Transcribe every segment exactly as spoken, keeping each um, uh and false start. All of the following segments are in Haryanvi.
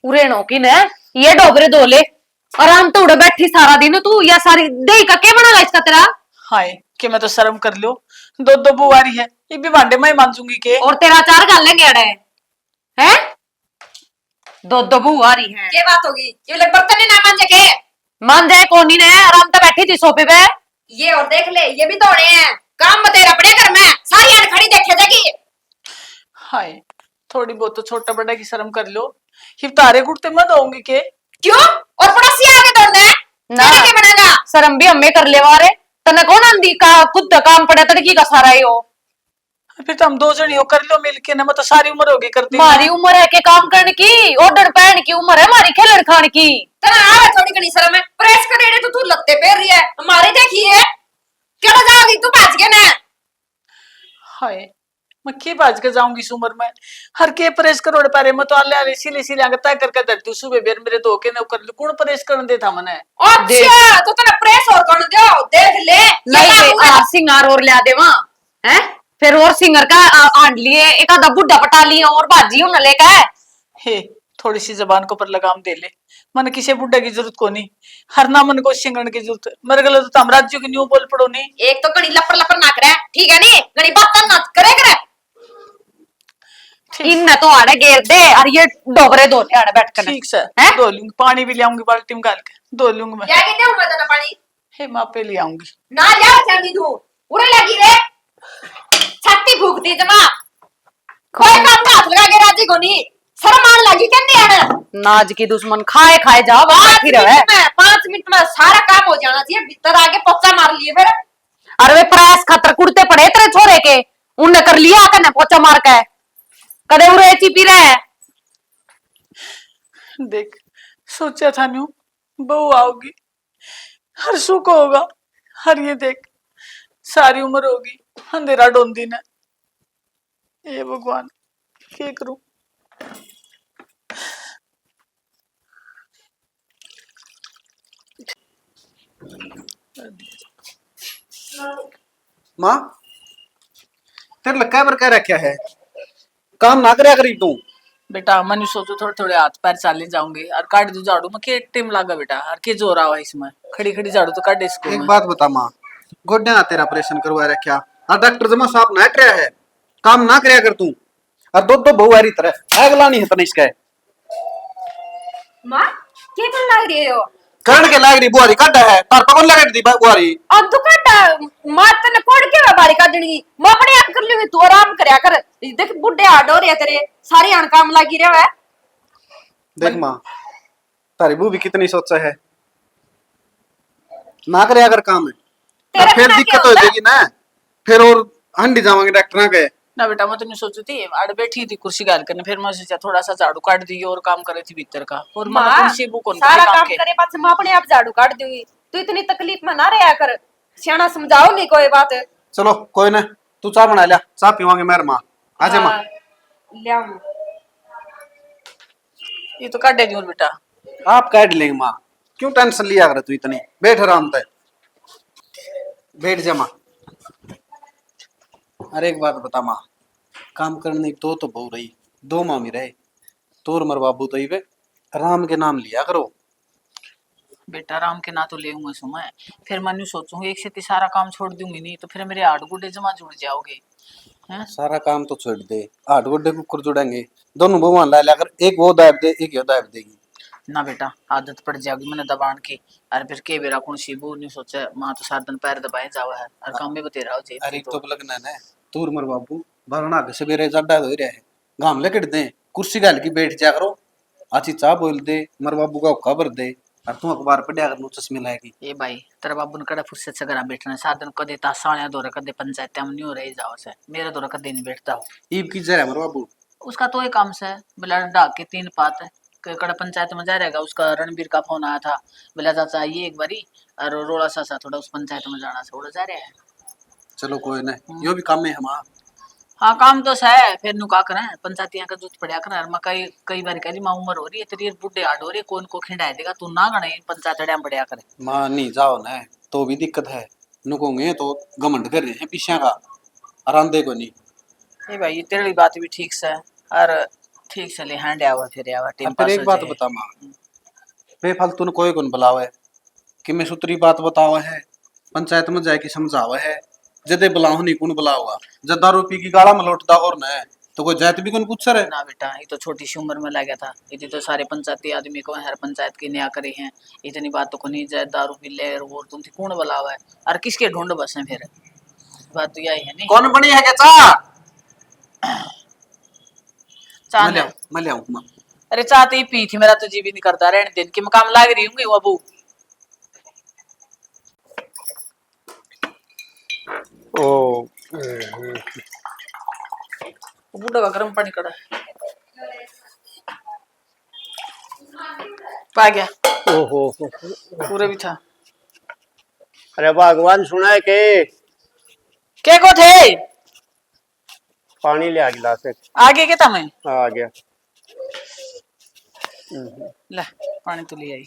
पूरे नो की ने ये डोबरे धो ले। आराम तो उड़े बैठी सारा दिन तू, या सारी देही का के बनागा इसका तेरा? हाय, कि मैं तो शर्म कर लो, दो दो बहू आ रही है, ये भी भांडे मैं ही मांजूंगी के? और तेरा अचार घाल लेंगे अड़े, हैं? दो दो बहू आ रही है। के बात होगी? ये ले बर्तन ही ना मांजे के? मांजे कोनी ने, आराम तो बैठी थी सोफे पे। ये और देख ले, ये भी धोने हैं। काम बतेरा पड़े घर में, सारी हाथ खड़ी देखे जागी। हाय, थोड़ी बहुत तो छोटा बड़ा की शर्म कर लो। हिफ्तारे कुर्ते मैं धोऊंगी के? क्यों? और पड़ोसी आके धोने हैं? ना। तेरे के बनेगा? शर्म भी हमें कर लेवा रे। तने कौन आंदी का, खुद का काम पड़ा तड़की का सारा ही हो। फिर तो हम दो जनी हो, कर लो मिलके ना, मैं तो सारी उम्र होगी करती। मारी उम्र है के काम करने की, ओढ़ण पहन की उम्र है मारी, खेलण खान की। तना आवे थोड़ी घणी शर्म है, प्रेस करे रे तो तू लत्ते पहन रही है, मारे देखी है, केड़ा जाओगी तू भाज के ना? हाय, मैं के भाज के जाऊंगी इस उम्र में? हर के प्रेस करोड़ पारे, मैं तो आले आले सीले सीले आगे तय करके धर दूं, सुबह बेर मेरे धो के ना कर लूं, कौन प्रेस करने दे था मने? अच्छा, तो तने प्रेस और करने दो, देख ले। नहीं, ये रे, हार सिंगार और ल्या देवा। हैं? फिर और सिंगर का, आ, आंड लिए, एक आधा बुढ़ा पटा लिए और भाजी उन्हें लेकर। हे, थोड़ी सी जबान को पर लगाम दे ले। मन किसी बुढ़ा की जरूरत कोनी, हर ना मन को सिंगण की जरूरत। मेरे गले तो हम राज्यों की न्यू बोल पड़ो नी। एक तो घणी लपर लपर ना करे, ठीक है नी? घणी बात ना करे करे। ठीक। इन्ना तो आड़े गेर दे, और ये डोबरे धो ले आड़े बैठ कर। ठीक से, हैं? धो लूंगी, पानी भी ले आऊंगी बाल्टी में घाल के, धो लूंगी मैं। क्या कहते हो मैं तो ना पानी? हे माँ, पे ले आऊंगी। ना लिया जानी तू, उरे लगी रे। छाती फूक दी जमा। कोई काम ना हाथ लगा के राजी कोनी। शर्म आने लगी क्या नहीं आने? नाज की दुश्मन खाए खाए जा, बस पाँच खाती रहे। मिनट में, पाँच मिनट में सारा काम हो जाना चाहिए, भीतर आके पोचा मार लिए फिर। अरे वे प्रेस खातर कुर्ते पड़े तेरे छोरे के, उनने कर लिया कने पोचा मार के। कदे उरे चिपी रहे। देख, सोचा था न्यू बहू आओगी, हर सुख होगा, हर ये देख, सारी उम्र होगी अंधेरा ढोंदी ने। हे भगवान, के करूं? माँ, तेरे लक्का पर कह रखा है, काम ना करया करी तू। बेटा, मैं न्यू सोचू थोड़े थोड़े हाथ पैर चाले जाऊंगे और काट दू झाड़ू में, के टेम लागा बेटा, और के जोर आवा इसमें, खड़ी खड़ी झाड़ू तो काटे इसको एक मैं। बात बता माँ, गोड्या ना तेरा ऑपरेशन करवा रखा और डॉक्टर जमा साफ ना हट रहा है, काम ना करया कर तू। और दो दो बहू आ रही तरह आग लानी है तने इसका। माँ, के कर लाग रही हो? करण के लाग रही बुआरी काटा है, तार पकड़ लगा दी बा-, बुआरी। अब तू काटा, माँ तने कौन के बारी काटनी? मैं अपने आप कर लूंगी, तू आराम करया कर। देख बुढ़े हाड हो रहे तेरे, सारी हाण काम लागी रहे है। देख माँ, तारी बहू भी कितनी सोचा है, ना करे अगर काम है, तेरे फिर बिना दिक्कत क्या हो होता? जाएगी ना, फिर और हंडी जावांगे डॉक्टर के। ना बेटा, मैं तो नहीं सोचू थी, आड़ बैठी थी कुर्सी घाल करने, फिर मैं सोचा थोड़ा सा झाड़ू काट दी और काम करे थी भीतर का, और मैं माँ, कौन सी बहू कौन सारा करे काम काम के। करे, पाछे मैं अपने आप झाड़ू काट दूंगी, तू इतनी तकलीफ में ना रहा कर, सियाना समझाओ नहीं कोई बात। चलो कोई ना, तू चाय बना लिया, चाय पीवांगे मेरे माँ। आ जा माँ। हाँ, ले आऊँ। ये तो काटे नहीं और बेटा। आप काट लेंगे माँ, क्यों टेंशन लिया करे तू इतनी, बैठ आराम से, बैठ जा माँ। अरे एक बात बता माँ, काम करने तो तो बहु रही, दो मामी रहे, तोर मर बाबू तो इवे राम के नाम लिया करो। बेटा, राम के ना तो लेऊंगा सु मैं, फिर मैं न्यू सोचूंगी एक से सारा काम छोड़ दूंगी नहीं तो फिर मेरे हाड गोडे जमा जुड़ जाओगे। हैं? सारा काम तो छोड़ दे, हाड गोडे कुकर जुड़ेंगे, दोनों भगवान ला लिया कर, एक वो दाब दे, एक यो दाब देगी। ना बेटा, आदत पड़ जाएगी मैंने दबान की। अरे फिर के बेरा कौन सी बहू नहीं सोचे, माँ तो सारा दिन पैर दबाए जावे है और काम में बतेरा हो जाए अरे तो। तो लगना ना, तू मर बाबू, बारना के सवेरे जाडा हो रहा है, घाम लेकड़ दे, कुर्सी घाल के बैठ जा करो, आची चाह बोल दे, मर बाबू का हुक्का भर दे, और तू अखबार पढ़या कर, नू चश्मे लाएगी। ए भाई, तेरा बाबू ने कड़ा फुर्सत से घरा बैठना, सारा दिन कदे तासालियां धोरे, कदे पंचायत में न्यू रह जाओ से, मेरे धोरे कदे नहीं बैठता हो। ईब की जरा मर बाबू। उसका तो ही काम से, बिला ढाक के तीन पात, क-, कड़ा पंचायत में जा रहेगा, उसका रणबीर का फोन आया था, बोला चाचा आइए एक बारी, और रोला सा सा थोड़ा उस पंचायत में जाना से, उड़ा जा रहा है। चलो कोई ना, हम्म। यो भी काम है हमारा। हाँ, काम तो सै, फिर नु का करें, पंचायतियां का जूत पड़या करें। और मैं कई, कई बार कह रही, माँ उम्र हो रही है तेरी, बूढ़े हाड हो रही है, कौन को खिंडाए देगा, तू ना घणे पंचायत अड़िया में पड़या करे। माँ नहीं जाओ ना, तो भी दिक्कत है, नु कहूंगे तो घमंड कर रहे हैं पीछे का, और आंदे को नहीं। ए भाई, ये तेरी बात भी ठीक सै, और ठीक से ले, हांडे आवे फिर आवे, अब टाइम फिर पास एक हो बात जाए। बता माँ, बेफालतू ने कोई कौन बुलावे? कि मैं सुतरी बात बतावे है, पंचायत में जाके समझावे है, जदे बुलाओ नहीं कौन बुलाओगा? जब दारू पी के गाला में लौटता और न, तो कोई जात भी कौन पूछ रहे? ना बेटा, ये तो छोटी सी उम्र में लग गया था, इतनी तो सारे पंचायती आदमी को हर पंचायत की न्याय करे हैं, इतनी बात तो कोनी, जाए दारू पी ले और तुम थी कौन बुलावे? और किसके ढूंढ बसे फिर? बात तो यही है नहीं। कौन बनी है के चा? चा मैं ले ने- आऊं, मैं ले आऊं माँ। अरे, चा तो ही पी थी, मेरा तो जी भी नहीं करता रहने देने की, मैं काम लाग रही हूँ वो अबू। ओ, बूढ़ा का गर्म पानी कड़ा है। पा गया। ओहो, हो, हो। पूरे भी था। अरे भगवान सुना है के? के को थे? पानी ले आ गिलास एक। आगे के तमे? हाँ, आ गया। हम्म। ले, पानी तो ले आई।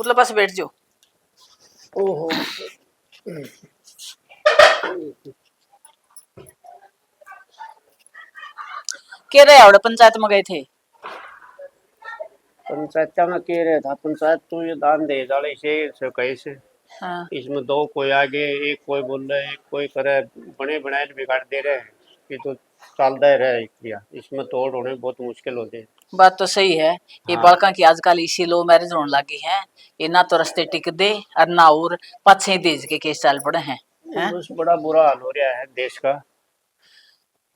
उतला पास बैठ जाओ। ओहो। के रहे आवड़े पंचायत में गए थे? पंचायत में के रहे था, पंचायत तो ये दान दहेज वाले से, से कहे से। हाँ। इसमें दो कोई आगे, एक कोई बोले, एक कोई करे, बने बनाए बिगाड़ दे रहे हैं। ये तो चलता ही रहे इसलिए, इसमें तोड़ होने बहुत मुश्किल हो जाए। बात तो सही है। ये हाँ। बालकां की आजकल इसी love marriage होने लगी है, ये ना तो रस्ते टिक दे और ना और पाछे ही दहेज के केस चल पड़े हैं, हैं? बस बड़ा बुरा हाल हो रहा है देश का।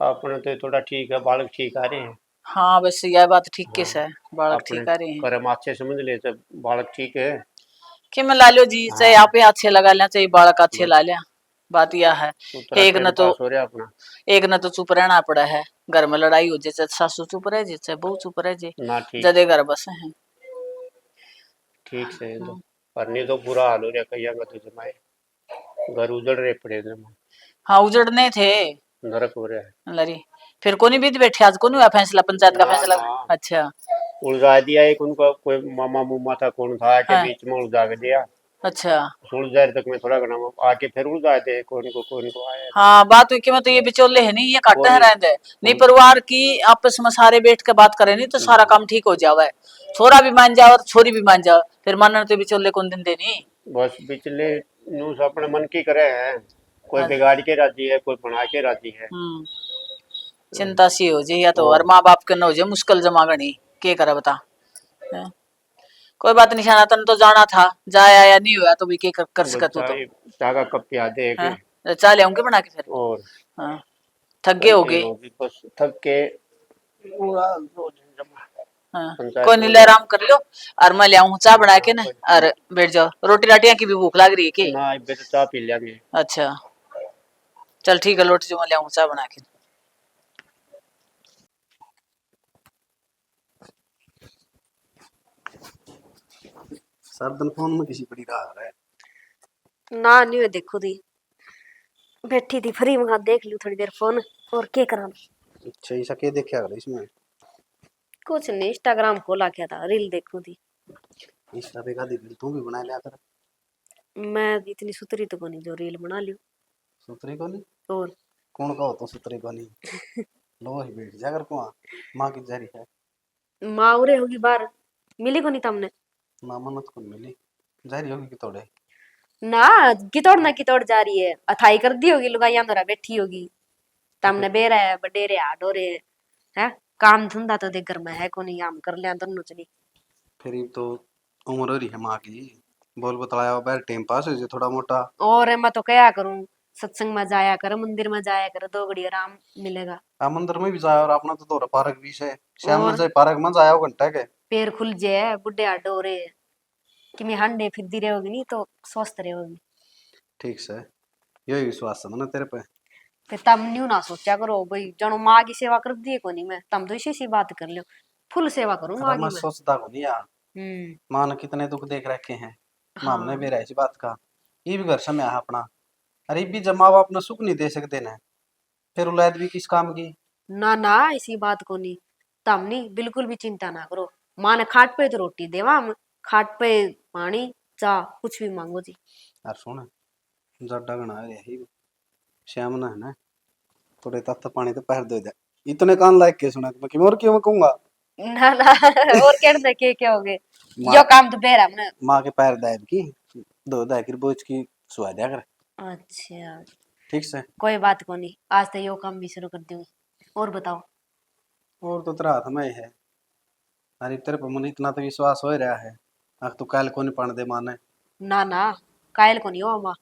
अपने तो थोड़ा ठीक है, बालक ठीक आ रहे हैं। हाँ, बस यह बात ठीक के हाँ। से, बालक अपने ठीक आ रहे हैं। कर्म अच्छे समझ ले तो बालक ठीक है। कि मैं ला लो जी, चाहे हाँ। आप ही अच्छे लगा लें, चाहे बालक अच्छे बस। ला लें। बात यह है, उतरा एक न time तो, pass हो रहा अपना। एक न तो चुप रहना पड़ा है, घर में लड़ाई हो जाए, चाहे सासू चुप रह जाए, चाहे बहू चुप रह जाए, ना ठीक। जदे घर बसे हैं। ठीक से है तो। हम्म। पर नहीं तो बुरा हाल हो रहा, कहिया का तो जमाए। घर उजड़ रहे पड़े जमा। हाँ, उजड़ने थे। नरक हो रहा है। लरी। फिर कोनी बीत बैठे, आज कोनी हुआ फैसला, पंचायत का ना, फैसला? ना। अच्छा। उलझा दिया एक उनका कोई मामा मुमा था, कौन था, आके हाँ। बीच में उलझा के दिया। अच्छा। सुलझा तक में थोड़ा घना आके फिर उलझा दे, कौन को, कौन को आया। हाँ, बात हुई कि मैं तो ये बिचौले है नहीं, ये काट कौन है रहने दे। नहीं, कौन परिवार की आपस में सारे बैठ के बात करें नहीं तो सारा हम्म। काम ठीक हो जावे। छोरा भी मान जावे और छोरी भी मान जावे, फिर मानने तो बिचौले कौन दिन दे नहीं। बस बिचले न्यूज़ अपने मन की करे हैं, कोई हाँ। बिगाड़ के राजी है, कोई बना के राजी है। हम्म। चिंता सी हो जाए या तो, और और माँ बाप के न हो जाए, मुश्किल जमा घणी, के करे बता। हैं? कोई बात नहीं, सनातन तो जाना था, जाया या नहीं हुआ तो भी के कर, कर सके तू तो। बस चाय, चाय का कप पिया दे एक। हैं? चाय ले आऊंगी बना के फिर। और हाँ। थक गए हो गए। बस थक के पूरा दो दिन जमा। हाँ। पंचायत कोई नहीं, में ले आराम कर लो, और मैं ले आऊँ चाय बना के ना, हाँ, और बैठ जाओ। रोटी राटियां की भी भूख लग रही है के? ना, इबे तो चाय पी लेंगे। अच्छा, चल ठीक है, लौट जाऊँ, मैं ले आऊँ चाय बना के। सारा दिन फोन में किसी पड़ी रहा है। ना, नहीं हुए, देखो दी। बैठी थी फ्री, मगा देख लूं थोड़ी देर फोन, और के करा। अच्छा, ऐसा के देखा कर इसमें? कुछ नहीं, Instagram खोला क्या था, रील देखूं थी। Insta पे का रील तू भी बना लिया कर। मैं इतनी सुतरी तो कोनी जो रील बना लियो। सुतरी कोनी? और? कौन का हो तो सुतरी कोनी? लो ही बैठ जा कर कुआं, माँ की जारी है। माँ उरे होगी बाहर, मिली कोनी तमने? ना, मन्ने तो कोनी मिली। जा रही होगी कितोड़े। ना, कितोड़ ना कितोड़ जा रही है। अथाई कर दी होगी, लुगाइयां धरा बैठी होगी। तमने बेरा है, बडेरे हाडो रे है, काम धंधा तो देख घर में है कोनी, हम कर लिया दोनों जनी। फिर ये तो उम्र हो रही है माँ की, बोल बतलाया बाहर टाइम पास हो जाए थोड़ा मोटा। और मैं तो कहा करूँ, सत्संग में जाया कर, मंदिर में जाया कर, दो घड़ी आराम मिलेगा। आ मंदिर में भी जाया और अपना तो धोरा पार्क भी से, शाम में और? जाए पार्क में जाया वो घंटा के। पैर खुल जाए, बुढ़े हाडो रे, कि मैं हंडे फिरदी रहोगी नहीं तो स्वस्थ रहोगी। ठीक से, यही विश्वास है मन्ने तेरे पे। ते तम न्यू ना सोचा करो भाई, जनो माँ की सेवा कर दी कोनी मैं, तम तो इसी सी बात कर लो, फुल सेवा करूँ अरे माँ की मैं मैं। सोचता कोनी यार, हम्म। माँ ने कितने दुख देख रखे हैं, माँ हमने हाँ। बेरा इस बात का, ये भी घर से मैं अपना, अरे भी जमावा अपना सुख नहीं दे सकते ना, फिर औलाद भी किस काम की? ना, ना, ऐसी बात कोनी। तम नी, बिल्कुल भी चिंता ना करो। माँ ने खाट पे तो रोटी देवा हम, खाट पे पानी, चा, कुछ भी मांगो जी। अर सुन, जाडा घणा हो रहा है, श्याम ना है ना, थोड़े तत्त पानी तो पहर दे दे। इतने कान लाग के सुना, मैं किमें और क्यों कहूंगा? ना, ना, और कहने दे, के, के हो गए? माँ यो काम तो बेरा हमने। माँ के पैर दाब की, दो दाय की बोझ की सुआ दिया कर। अच्छा। ठीक से? कोई बात कोनी, आज तो यो काम भी शुरू कर दूंगी। और बताओ? और तो तेरा हाथ में ही है। अरे, तेरे पे मन इतना तो विश्वास हो रहा है, अक तू काल कोनी पाण दे माने। ना, ना, कायल कोनी हो माँ।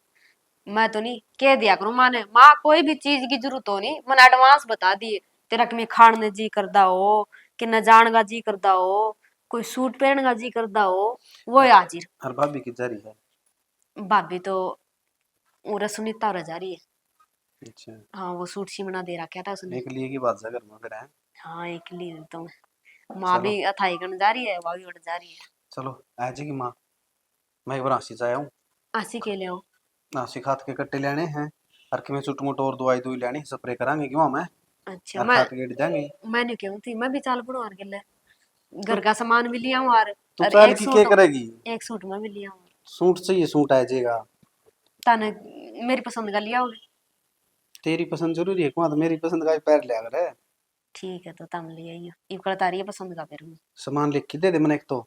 मैं तो नहीं कह दिया करूँ माँ ने, माँ कोई भी चीज की जरूरत हो नहीं, मन एडवांस बता दिए। तेरा किमें खाण ने जी करदा हो, कि न जाण का जी करदा हो, कोई सूट पहन का जी करदा हो, वो है हाजिर। और भाभी की जा रही है? भाभी तो उरे सुनीता उरे जा रही है। अच्छा। हाँ, वो सूट सीमना दे रखा था उसने। एक लिए की बात जा घर में फिर है। हाँ, एक लिए तो मैं। माँ चलो। भी अथाई कन जा रही है, भाभी उड़ जा रही है। चलो, आ जाएगी माँ। मैं एक बार आसी जाया हूँ। आसी के ले आओ। आसी खात के कट्टे लेने हैं, और किमें छुट मुट और दवाई दुई लेनी, स्प्रे करांगे क्यों हमें? अच्छा, और मैं, खात गेड़ देंगे। मैं नहीं कहूँ थी, मैं भी चाल पड़ू और गेले। घर तो का सामान भी लिया हूँ और, तू और चाल एक की सूट, क्या करेगी? एक सूट मैं भी लिया हूँ। सूट चाहिए, सूट आ जाएगा। ताने मेरी पसंद का लिया होगा। तेरी पसंद जरूरी है, कुआं तो मेरी पसंद का भी पैर लिया करे। ठीक है, तो तम ले आइयो। इब कल तारी पसंद का फिर मैं। सामान लिख के दे दे मने एक तो।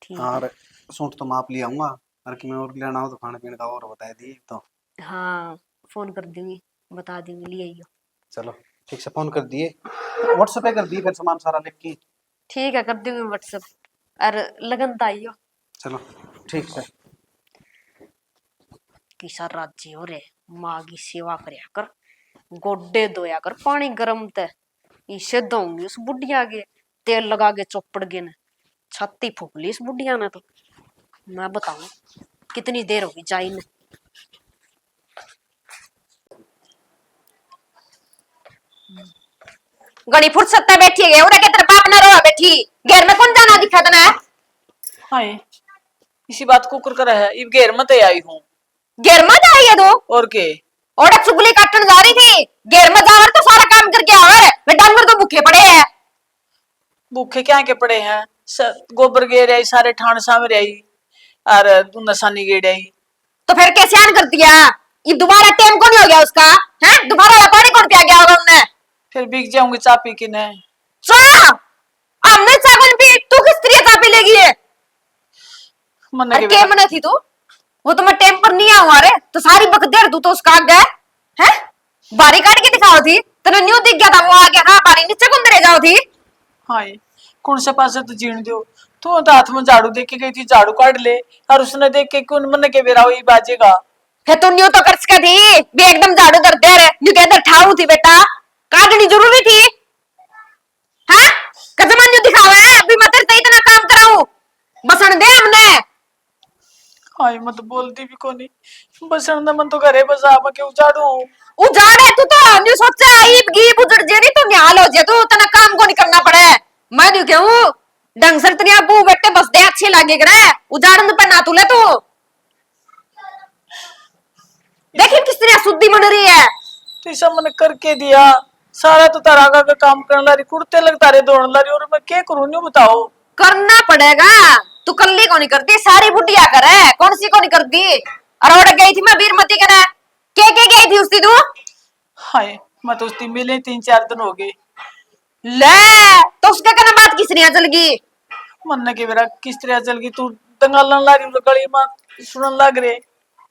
ठीक है। और सूट तो मैं आप ले आऊंगा, और कि मैं और लेना हो तो खाने पीने का और बता दिए तो। हाँ, फोन कर दूंगी, बता दूंगी, ले आइयो। चलो, ठीक से फोन कर दिए, WhatsApp पे कर दिए फिर सामान सारा लिख के। ठीक है, कर दूंगी WhatsApp। और लगन तो आइयो। चलो, ठीक से। किसा राजी हो रे, माँ की सेवा करया कर, गोडे धोया कर पानी गरम ते। इसे धोऊंगी उस बुढ़िया के, तेल लगा के चोपड़ के ने, छाती फूक ली इस बुढ़िया ने तो। मैं बताऊं, कितनी देर होगी जाई ने। घणी फुर्सत ते बैठी है, उरे के तेरे बाप ना रोवा बैठी, घेर में कौन जाना दिखा तने? हाय, इसी बात को कर कर है, इब घेर में ते आई हूँ। घेर में ते आई है तू? और के? ओड़ा चुगली काटन जा रही थी, घेर में जावर तो सारा काम करके आवर, वे डांगर तो भूखे पड़े हैं। भूखे क्या के पड़े हैं? स-, गोबर गेर आई, सारे ठाण साम रही, और नसानी गेड़ आई। तो फिर कैसे आन कर दिया? ये दोबारा टाइम कौन हो गया उसका? हैं? दोबारा वाला पानी कौन पिया गया होगा उनने? फिर बिक जाऊंगी चा पी के ने। चा? हमने चा कौन पी? तू किस तरह चा पी लेगी ये? मन अरे के के बेटा। मना थी तू? वो तो मैं टाइम पर नहीं आऊँ, अरे तो सारी बकदेर तू तो उसका आगे है। बारी काट के दिखाओ थी, तने न्यू दिख गया था वो आ गया, हाँ, बारी नीचे कौन रह जाओ थी? हाय, कौन से पासे तो जीण दो, तू तो हाथ में झाड़ू दे के गई थी, झाड़ू काट ले, और उसने देख के कौन मन के बेरा वही बाजेगा। फिर तू न्यू तो कर सके थी, भी एकदम झाड़ू धर दे रे, न्यू तो इधर ठाऊ थी बेटा, काटनी जरूरी थी। हाँ, कदमा न्यू दिखावे, अभी मैं तेरे से इतना काम कराऊं, बसन दे हमने। हाय, मैं तो बोलती भी कोनी, बसन दे, मैं तो घरे बसा, मैं के उजाड़ू। उजाड़े तू तो न्यू सोचे, ईब गीब उजड़ जे, नहीं तो निहाल हो जे, तू तना काम को नहीं करना पड़े। मैं न्यू कहूँ, ढंग से तेरी बहू बेटे बस दे, अच्छे लागे करे, उजाड़न पे ना तुले तू। देखिन किस तरह शुद्धि मन रही है। तू इसा मन करके दिया, सारा तो तारा आगा का काम करन लारी, कुर्ते लग तारे धोन लारी, और मैं के करूँ, न्यू बताओ। करना पड़ेगा, तू कल्ली को नहीं करती, सारी बुढ़िया करे, कौन सी को नहीं करती। और ओड़ गई थी मैं बीरमती कने, के के गई थी उसकी तू? हाय, मैं तो उसकी मिले तीन चार दिन हो गए। ले, तो उसके कने बात किस तरह चल गई? मन्ने के बेरा किस तरह चल गई, तू दंगालन लाग रही, गली में सुनन लाग रहे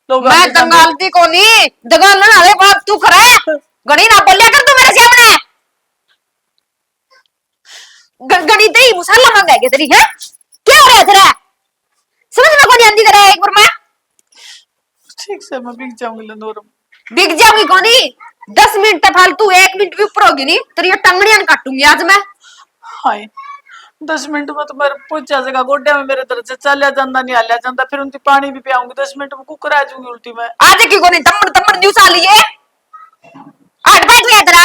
लोग, मैं आने जाने। दंगालती कोनी, दंगालन वाले बात तू करे। घणी ना बोलिया कर तू मेरे सामने। ग-, घणी दही मसाला मांगा है तेरी, है? क्या हो रहा है तेरा? समझ में कोनी आंदी तेरा एक बार मैं। ठीक से मैं बिक जाऊंगी लंदोरम। बिक जाऊंगी कोनी, दस मिनट फालतू, एक मिनट भी ऊपर होगी नी, तेरी ये टंगड़ियां न काटूंगी आज मैं। हाय, दस मिनट में तो मेरे पहुंचा जाएगा, गोड्या में मेरे दर्द से चाल्या जांदा, नहीं हाल्या जांदा, फिर उनकी पानी भी पियाऊंगी, दस मिनट में कुकर आ जाऊंगी उल्टी में। आज की कोनी, तम्मड़ तम्मड़ न्यू चालिए, हट बैठ गया तेरा।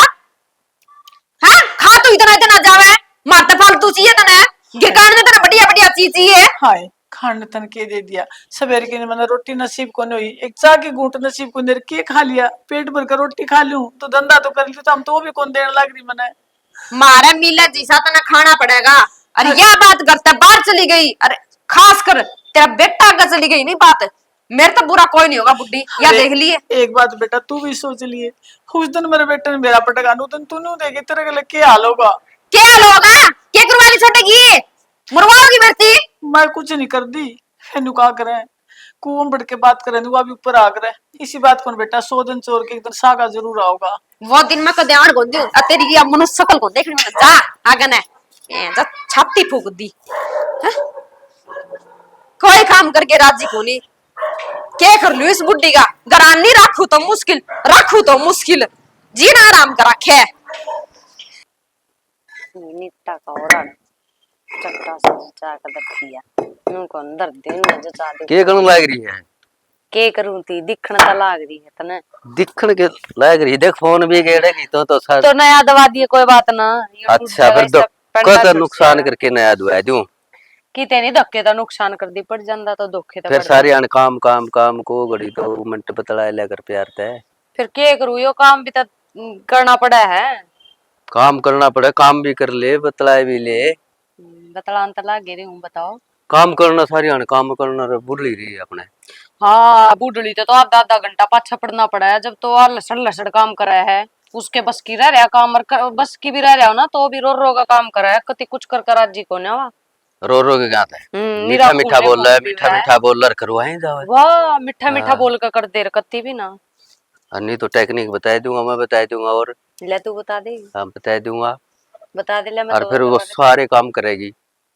हाँ, खा तू इतना, इतना जावे, मार तो फालतू चाहिए तने, गिरकान में तने बढ़िया, बढ़िया चीज चाहिए। हाय, खान ने तन के दे दिया, सवेर की ने मैंने रोटी नसीब कोनी हुई, एक चाह की घूंट नसीब कोनी, के खा लिया, पेट भर कर रोटी खा लूं, तो धंधा तो कर लूं, तो हम तो वो भी कौन देने लग रही मने। मारे मिले जिसा तने खाना पड़ेगा। अरे, या बात करते बाहर चली गई, अरे, खास कर तेरा बेटा आगे चली गई नहीं बात। मेरे तो बुरा कोई नहीं होगा बुड्ढी, या अरे, देख लिए। एक बात बेटा, तू भी सोच लिए, उस दिन मेरे बेटे ने बेरा पटका, उस दिन तू नहीं देगी, तेरे के लिए क्या हाल होगा? क्या हाल होगा? क्या करवानी छोटेगी? मरवाओगी मेरी? मैं कुछ नहीं कर दी, इन्हू का करे, कुआं बढ़ के बात करे, वो भी ऊपर आ करे। इसी बात को बेटा, सौ दिन चोर के एक दिन सागा जरूर आओगा। वो दिन मैं कदे आण को दूं, आ तेरी ये मनुष्य शकल को देखने में जा आगे ने, ए, जा छाती फूक दी। हैं? कोई काम करके राजी कोनी। के कर लूं इस बुड्ढी का? घरान नहीं राखू तो मुश्किल, राखू तो मुश्किल। जीना आराम कर रखे। नीता का और आना। चट्टा सा जचा के धर दिया। नू को अंदर दिन में जचा दे। के करण लाग रही है? के करूं ती? दिखण तो लाग रही है तने। दिखण के लाग रही? देख, फोन भी गेड़ेगी तो, तो सर। तो नया दवा दिए, कोई बात ना। YouTube अच्छा, फिर दो-, कत नुकसान करके नया दवा दूं? किते नहीं धक्के तो नुकसान कर दी, पड़ जांदा तो धोखे तो फिर पड़ सारे जांदा। अन काम, काम, काम को घड़ी दो मिनट बतला लिया कर प्यार ते। फिर के करूं, यो काम भी तो, उम, करना पड़ा है। काम करना पड़े, काम भी कर ले, बतलाए भी ले। हम्म, बतलान तो लागे रही हूँ, बताओ। काम करना सारी हाण, काम करना रे, बुढ़ली रही है अपने। हाँ, बुढ़ली तो, तो आधा आधा घंटा पाछा पड़ना पड़ा है, जब तो आ लसड़ लसड़ काम करे है, उसके बस की रह रहा काम, और क-, बस की भी रह रहा हो ना, तो भी रो रो का काम करे है, कति कुछ कर कर राजी को ना। रो रो के गाता है। हम्म, मीठा मीठा बोल रहा है, मीठा मीठा बोल रहा, करवाए जावे। वाह, मीठा मीठा हाँ। बोल के कर दे रे, कत्ती भी ना। और नहीं तो टेक्निक बता दूंगा, मैं बता दूंगा। और ले, तू बता दे। हाँ, बता दूंगा। बता दे, ले, मैं और तो फिर वो सारे काम करेगी।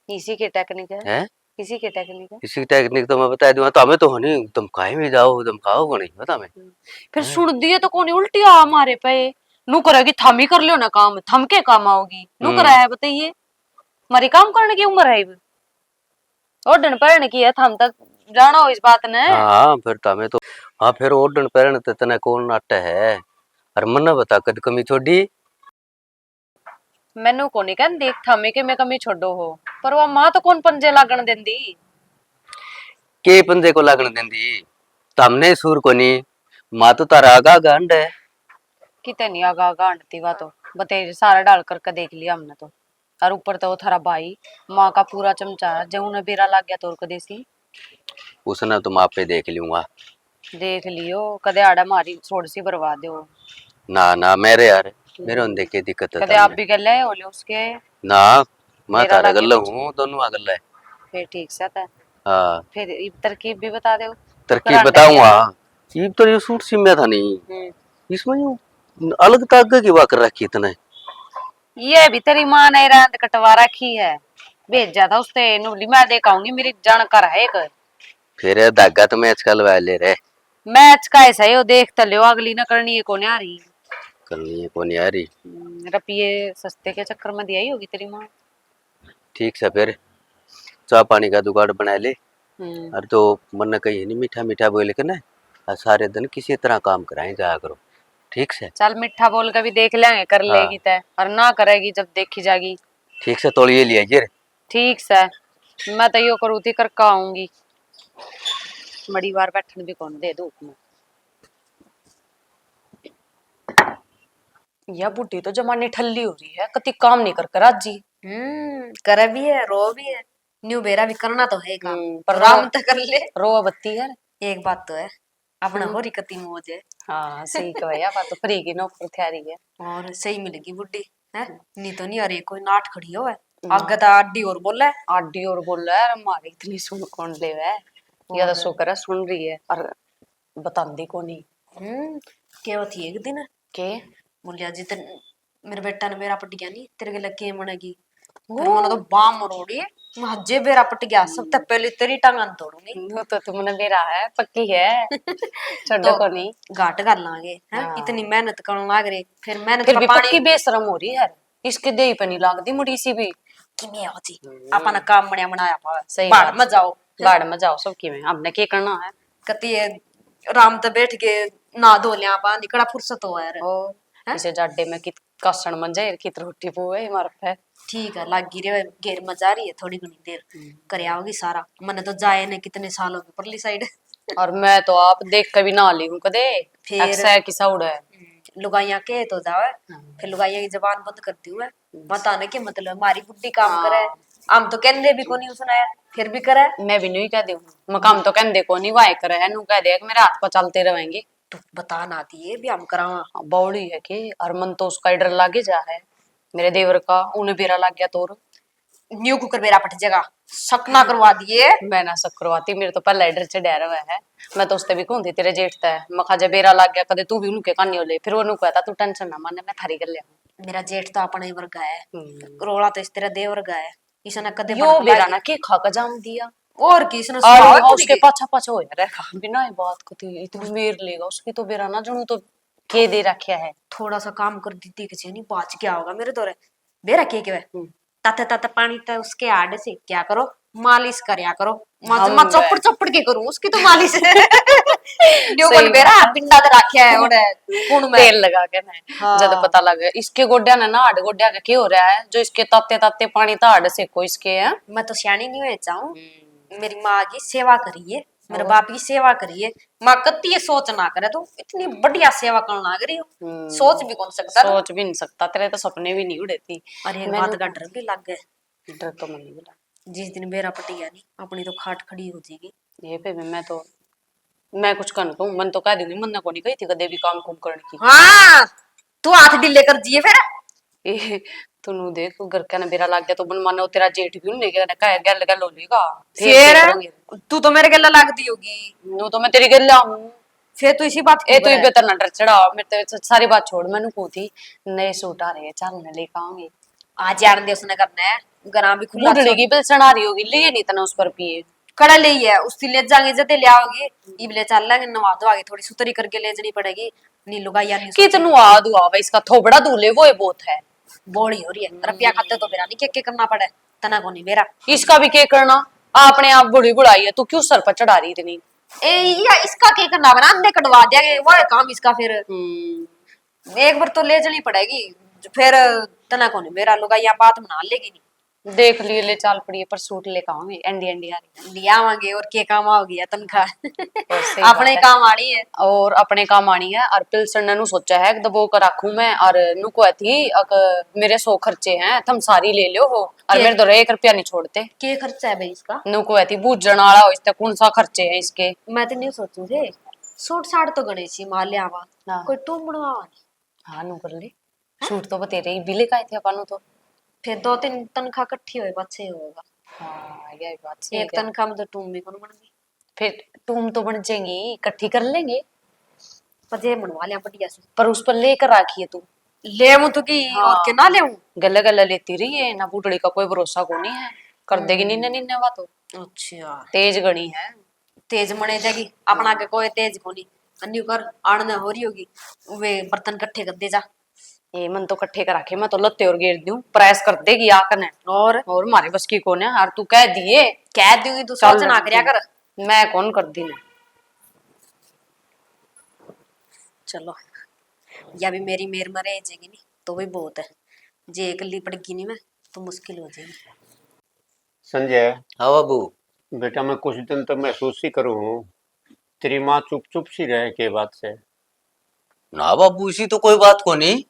इसी की टेक्निक है। हैं? इसी की टेक्निक है। इसी की टेक्निक तो मैं बता दूंगा। तो हमें तो नहीं, तुम कहीं भी जाओ, तुम खाओ को नहीं, बता मैं। हम्म। फिर हैं? सुन दिए तो कौन उल्टी आ मारे पे, नू करेगी, थम ही कर लियो ना काम, थम के काम आओगी, नू हम्म। करा है, बताइए। हमारी काम करने की उम्र है इब? ओढ़न पहन की है, थम तक जानो इस बात ने। हाँ, फिर तमे तो, हाँ, फिर ओढ़न पहन ते तने कौन नाटे है? अरे मन्ने बता, कद कमी छोड़ी? मैनू कोनी कहंदी थमे के मैं कमी छोड़ो हो, पर वो माँ तो कौन पंजे लागण देंदी? के पंजे को लागण देंदी? तमने सूर कोनी, माँ तो तारा आगा आगा अंड है। किते नहीं आगा आगा अंडती, वा तो बतेरी सारा डाल करके देख लिया हमने तो। और ऊपर तो वो थारा भाई माँ का पूरा चमचा है, जो उन्हें बेरा लग गया तो और कदे सी। उसने तो मैं आपे देख लूंगा। देख लियो, कदे आड़ा मारी छोड़ सी बर्बाद हो। ना, ना, मेरे यार, मेरे होंदे के दिक्कत है कदे आप भी कर ले, हो ले उसके। ना, मैं बेरा तारे लग गल्ला गया। हूँ, दोनों आ गल्ला है। फिर ठीक सा था। हाँ। फिर इब तरकीब भी बता दो। तरकीब करांडे बताऊंगा। इब तो ये सूट सिम्या था नहीं। हम्म। इसमें यूं अलग तागे की बात कर रखी इतने। ये भी तेरी माँ ने रांद कटवा रखी है। भेजा था उससे, नूली मैं देख आऊंगी, मेरी जानकार है एक। फिर धागा तो मैच करवा ले रे। मैच का ऐसा ही हो, देख तो लियो, अगली ना करनी है, कौन आ रही? करनी है, कौन आ रही? हम्म, रुपये सस्ते के चक्कर में दिया ही होगी तेरी माँ। ठीक से फिर चाय पानी का जुगाड़ बना ले। हम्म। और तो मन कही नहीं, मीठा मीठा बोल के ना, और सारे दिन किसी तरह काम कराए जाया करो, ठीक से? चल, मीठा बोल के भी देख लेंगे, कर हाँ। लेगी तय, और ना करेगी जब देखी जागी। ठीक से तोलिए लिया ये। ठीक से, मैं तो यो करूँ थी, करके आऊंगी। बड़ी बार बैठन भी कौन दे धूप में। या बुढ़ी तो जमानी ठल्ली हो रही है, कति काम नहीं कर कर राजी। हम्म, करे भी है, रो भी है, न्यू बेरा भी करना तो है काम। हम्म, पर राम रो-, तो कर ले। रो बत्ती है। एक बात तो है, अपना हम्म। हो रही कति मौज है। हाँ, सही कहो, या बात तो फ्री की नौकर थ्यारी है। और सही मिलेगी बुढ़ी, है? हम्म। नहीं तो नहीं, अरे कोई नाट खड़ी हो है। हम्म। आगे तो आडी और बोले। आडी और बोले, अरे मारे इतनी सुन कौन लेवे? या तो और शुक्र है सुन रही है। और बतांदी कोनी। हम्म, केवत थी एक दिन। के? बोलिया, "जितन मेरे बेटा ने बेरा पट गया नी, तेरे के लगे बनेगी।" फिर वो? मैंने तो बाम मरोड़ी, मैं, "हजे बेरा पट गया, सबसे हम्म। पहले तेरी टांगा न तोड़ूंगी।" वो तो तुमने बेरा है, पक्की है। छोड़ो तो कोनी। घाट कर लांगे, हैं? हाँ। इतनी मेहनत करन लाग रहे, फिर मेहनत फिर का भी पानी पक्की बेशरम हो रही है। इसके देही पे नहीं लागदी मुड़ी सी भी। किमे हो जी, हम्म। आपा ना काम बण्या बनाया पावे। सही बात है। बाढ़ में जाओ। बाढ़ में जाओ सब किमे, हमने के करना है? कती ये राम ते बैठ के नहा धो लिया, आपा निकड़ा फुर्सत हो यार। ओ, हैं? इसे जाडे में कित कासण मंजे, कित रोटी पुए मार पे। ठीक है, लागी रे, घेर में जा रही है, थोड़ी घणी देर हम्म। करे आओगी सारा। मने तो जाए ने कितने साल हो गए परली साइड। और मैं तो आप देख के भी नहा ली हूँ कदे। फिर अक्सर किसा उड़े। हम्म, लुगाइयां के तो जावे, हाँ। फिर लुगाइयां की जबान बंद कर दी है। हम्म। बता ना के मतलब, हमारी बुढ़ी काम हाँ। करे, हम तो कहंदे भी कोनी उसने, फिर भी करे। मैं भी नहीं कह दूँ, मकाम तो कहंदे कोनी, वाह करे है, नू कह दे कि मेरे हाथ पर चलते रहेंगे। तू बता ना दिए भी हम करावा। बावली है कि, और मन तो उसका ही डर लागे जा है, मेरे देवर का, उन्हें बेरा लग गया तो। और न्यू कुकर बेरा पट जाएगा, शक ना करवा दिए। मैं ना शक करवाती, मेरे तो पहला ही डर चढ़ा रहा है। मैं तो उसते भी कहूँ थी तेरे जेठ ते, मखा जे बेरा लग गया कदे तू भी उनके कानी हो ले, फिर वो कहता तू टेंशन ना माने, मैं थारी गल। मेरा जेठ तो अपना ही वर्गा है, हम्म। रोला तो इस तेरा दे वर्गा है, इसने कदे यो बेरा ना के खा का जाम दिया। और की इसने और उसके पाछा पाछा हो रहा है, बिना ही बात को थी इतनी मेर लेगा उसकी तो बेरा ना जनू तो के दे रखा है। थोड़ा सा काम कर दी देख जे नहीं बाज क्या होगा मेरे दौरे। बेरा के के हम्म। ताते ताते पानी तो उसके हाड से क्या करो, मालिश करया करो। मैं चौपड़ चौपड़ के करूँ उसकी तो मालिश। बेरा पिंडा तो रखा है ओड़े कुण में तेल लगा के ना। हाँ। जब पता लगे इसके गोड्या ने ना हाड गोड्या के के हो रहा है जो इसके ताते ताते पानी तो हाड से को इसके है। मैं तो सियाणी नहीं हो चाहूँ। हम्म। मेरी माँ की सेवा करिए, मेरे बाप की सेवा करिए। माँ कत्ती ये सोच ना करे, तू इतनी बढ़िया सेवा करना लाग रही हो। हम्म। सोच भी कौन सकता, सोच भी नहीं सकता, तेरे तो सपने भी नहीं उड़े थी। अरे बात का डर भी लग गए। डर तो मन भी लग। जिस दिन बेरा पटी गया नहीं, अपनी तो खाट खड़ी हो जाएगी। ये पे भी मैं तो, मैं कुछ कर दूं, मन तो कह दूंगी, मन ने कोनी कही थी कदे भी काम कुम करने की। हाँ, तू हाथ ढीले कर दिए फिर। ए, तू नु देख, घर का ना बेरा लग गया तो बन मानो तेरा जेठ भी उन्हें गया ना कह गल गल हो लेगा। फिर तू तो मेरे गला लगती होगी। नु तो मैं तेरी गला हूँ। फिर तू इसी बात ए तू बेहतर ना डर चढ़ा, मेरे तो सारी बात छोड़, मैंने को थी नए सूट आ रहे हैं, चल मैं लेकर आऊंगी। आज यार दे उसने करना है, गरां भी खुला बुढ़ड़ी की पिलसण आ रही होगी, ले नहीं तना उस पर पिए। कड़ा ले है, उसकी ले जाएंगे जदे ले आओगी। इब ले चल लेंगे, नवा धो आगे थोड़ी सुतरी करके ले जनी पड़ेगी। नी लुगाइया नहीं कि तू नवा धो आवे, इसका थोबड़ा धो ले, वो ही बहुत है। बोली हो रही है, रुपया खाते तो बेरा नहीं के के करना पड़े, तना को नहीं बेरा। इसका भी के करना, आपने आप बूढ़ी बुढ़ाई है, तू क्यों सर पर चढ़ा रही इतनी? ए या इसका के करना बना, अंधे कटवा देंगे, वो है काम इसका फिर। हम्म। एक बार तो ले चली पड़ेगी, फिर तना को नहीं बेरा, लुगाइया बात बना लेगी नहीं। देख लिए ले चाल पड़िए, पर सूट लेकर आवांगे, एंडी एंडी आ रही है। ले आवांगे और के काम आओगी या तनखा। और सही अपने बात है। काम आनी है। और अपने काम आनी है। और पिलसन ने नु सोचा है कि दबो कर रखूं मैं, और नु को थी अक मेरे सौ खर्चे हैं, तुम सारी ले लो हो, और के? मेरे तो एक रुपया नहीं छोड़ते। के खर्चा है भाई इसका? नु को थी बूझण वाला हो, इसते कौन सा खर्चे हैं इसके? मैं तो नहीं सोचूं थे, सूट साट तो गणेश जी मार ले आवा, हाँ। कोई टूम बनवा। हाँ नु कर ले। सूट तो बतेरे ही बिले का थे अपन तो। फिर दो तीन तनखा इकट्ठी होए, पाछे ही होएगा। हाँ, यही बात सही एक है। तनखा में तो टूम भी कौन बन गई। फिर टूम तो बन जाएंगी, इकट्ठी कर लेंगे। पर जे बनवा लिया बढ़िया से। पर उस पर लेकर रखी है तू। ले तो की, हाँ। और के ना ले। गले गले लेती रही है ना, बुढ़ड़ी का कोई भरोसा को नहीं है, कर देगी हम्म। निन्ने निन्ने बात। अच्छा। तेज घणी है। तेज मने जाएगी, अपना के कोई तेज कोनी। अन्यू कर, आड़ने हो रही होगी, वे बर्तन इकट्ठे कर दे जा। ए, मन तो इकट्ठे कर रखे, मैं तो लत्ते और गेर दूं, प्रेस कर देगी आकने। और? और मारे बस की कोने, और तू कह दिए। कह दूंगी, तू सोच ना करया कर। मैं कौन कर दी ना। चलो, या भी मेरी मेर में रह जाएगी नी, तो भी बहुत है। जे एकली पड़गी नी मैं, तो मुश्किल हो जाएगी। संजय। हाँ बाबू। बेटा, मैं कुछ दिन तो महसूस ही करूँ हूँ, तेरी माँ चुप चुप सी रहे, के बात से? ना बाबू, इसी तो कोई बात को नहीं।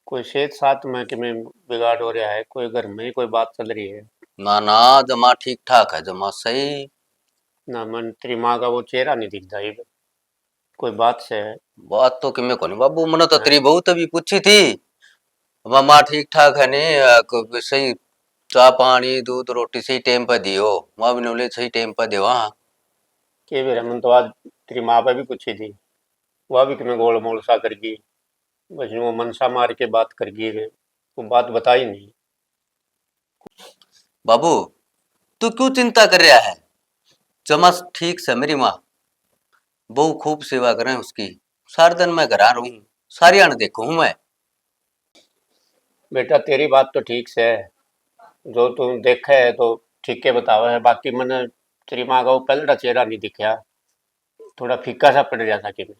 कोई सेहत साथ में किमें बिगाड़ हो रहा है, कोई घर में ही कोई बात चल रही है? ना ना, जमा ठीक ठाक है, जमा सही। ना, मन तेरी माँ का वो चेहरा नहीं दिखता इब। कोई बात से? बात तो किमे कोनी बाबू, मने तो तेरी बहू तभी पूछी थी, मामा ठीक ठाक है नी, अ, को-, सही चा पानी दूध रोटी सही टाइम पे दियो, माँ भी नौले सही टाइम पे देवा। के बेरा, मन तो आज तेरी माँ पे भी पूछी थी, वह भी किमे गोल मोल सा कर गई, बस वो मनसा मार के बात कर गई रे, वो बात बताई नहीं। बाबू, तू क्यों चिंता कर रहा है? जमा ठीक से मेरी माँ, बहु खूब सेवा करें उसकी। सारे दिन मैं घरा रहूं, सारी आने देखूं हूं मैं। बेटा, तेरी बात तो ठीक से, जो तू देखे है तो ठीक के बतावे है, बाकी मैंने तेरी माँ का वो पहला चेहरा नहीं दिखा। थोड़ा फीका सा पड़ रहा था कि मैं।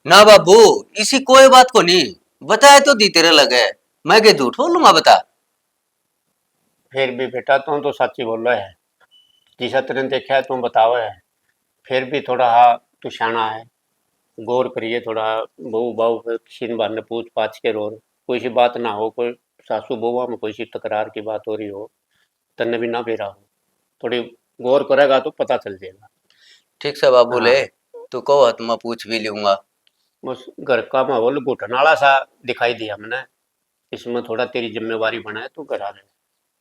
ना बाबू, इसी कोई बात को नहीं, बताए तो दी तेरे लगे, मैं के झूठ बोलूंगा बता। फिर भी बेटा, तू तो साची बोलो है, जिसा तेने देखा है तू बतावे है, फिर भी थोड़ा हा तू सियाणा है, गौर करिए थोड़ा, बहू बाऊ पे किसी ने बहाने पूछ पाछ के रोर, कोई सी बात ना हो, कोई सासू बहुआ में कोई सी तकरार की बात हो रही हो, तन्ने भी ना बेरा हो। थोड़ी गौर करेगा तो पता चल जाएगा। ठीक से बाबू, ले, हाँ। तू कहो तो मैं पूछ भी लूंगा। बस घर का माहौल घुटन वाला सा दिखाई दिया मने, इसमें थोड़ा तेरी जिम्मेवारी बना है, तू करा दे।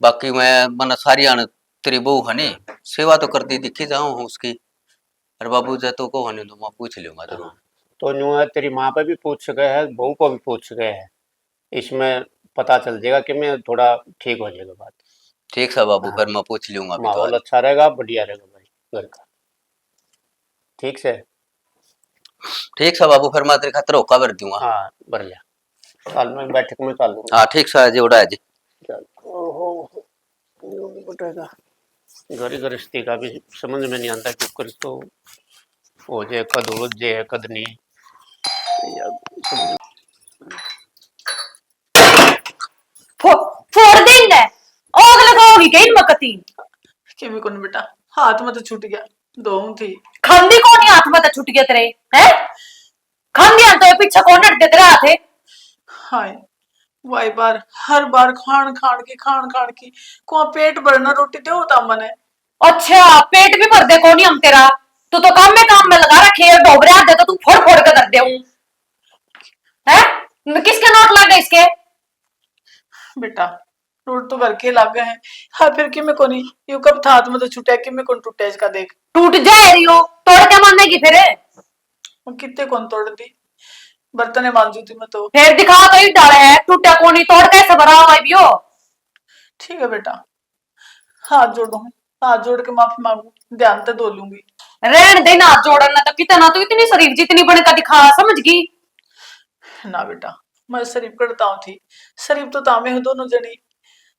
बाकी मैं, मने सारी आन तेरी बहू है नी, सेवा तो करती दिखी जाऊं हूँ उसकी। अरे बाबू, जै तू कहो नी तो मैं पूछ लूंगा जरूर। हाँ। तो न्यू है, तेरी माँ पे भी पूछ सके है, बहू को भी पूछ सके है, इसमें पता चल जाएगा कि मैं थोड़ा ठीक हो जाएगा बात। ठीक सा बाबू, हाँ। फिर मैं पूछ लूंगा अभी तो माहौल आज। अच्छा रहेगा, बढ़िया रहेगा भाई घर का। ठीक से? ठीक सा बाबू, फिर मैं तेरे खातर होका भर दूंगा। हाँ, भर लिया। कल मैं बैठक में चालूंगा। हाँ, ठीक सा है जी, उड़ा है जी। चल। ओहो, यो भी कटेगा। घर गृहस्थी का भी समझ में नहीं आता, क्यों कर तो हो जाए, कद उलझ जाए, कद नहीं। यार, समझ फो-, फोड़ दे इन्हें। आग लगाओगी क्या इनमें कती? किमी कोनी बेटा, हाथ में तो छूट गया, धोऊं थी। खांदी कोनी हाथ में तो छूट गया तेरे, हैं? खांदी हाथ तो ये पीछे कौन हट दे तेरे हाथ है? हाय, वाई बार, हर बार खान खान की, खान खान की, को पेट भरना रोटी दे होता मने। अच्छा, पेट भी भर दे कोनी हम तेरा, तू तो काम में काम में लगा रखे है, डोबरे हाथ दे तो तू फोड़ फोड़ के धर दे हूँ। हैं? मैं किसके नोट लग गए इसके? बेटा, नोट तो घर के लागे हैं। हाँ, फिर किमे कोनी, यू कब था हाथ में तो छुट्या, किमे कोनी टूटा इसका, देख। टूट जाए रियो, तोड़ के मानेगी फिर? वो कितने कौन तोड़ दी, बर्तन मांजू थी मैं तो। फिर दिखा तो ही डाले है, टूटा कोनी, तोड़ कैसे भरा हुआ है बियो? ठीक है बेटा, हाथ जोड़ू, हाथ जोड़ के माफी मांगू, ध्यान ते धो लूंगी। रहन दे ना, हाथ जोड़न ना तो कितना, तू इतनी शरीफ जितनी बन का दिखा, समझ गई? ना बेटा, मैं शरीफ कड़ताऊं थी, शरीफ तो तामे हो दोनों जनी,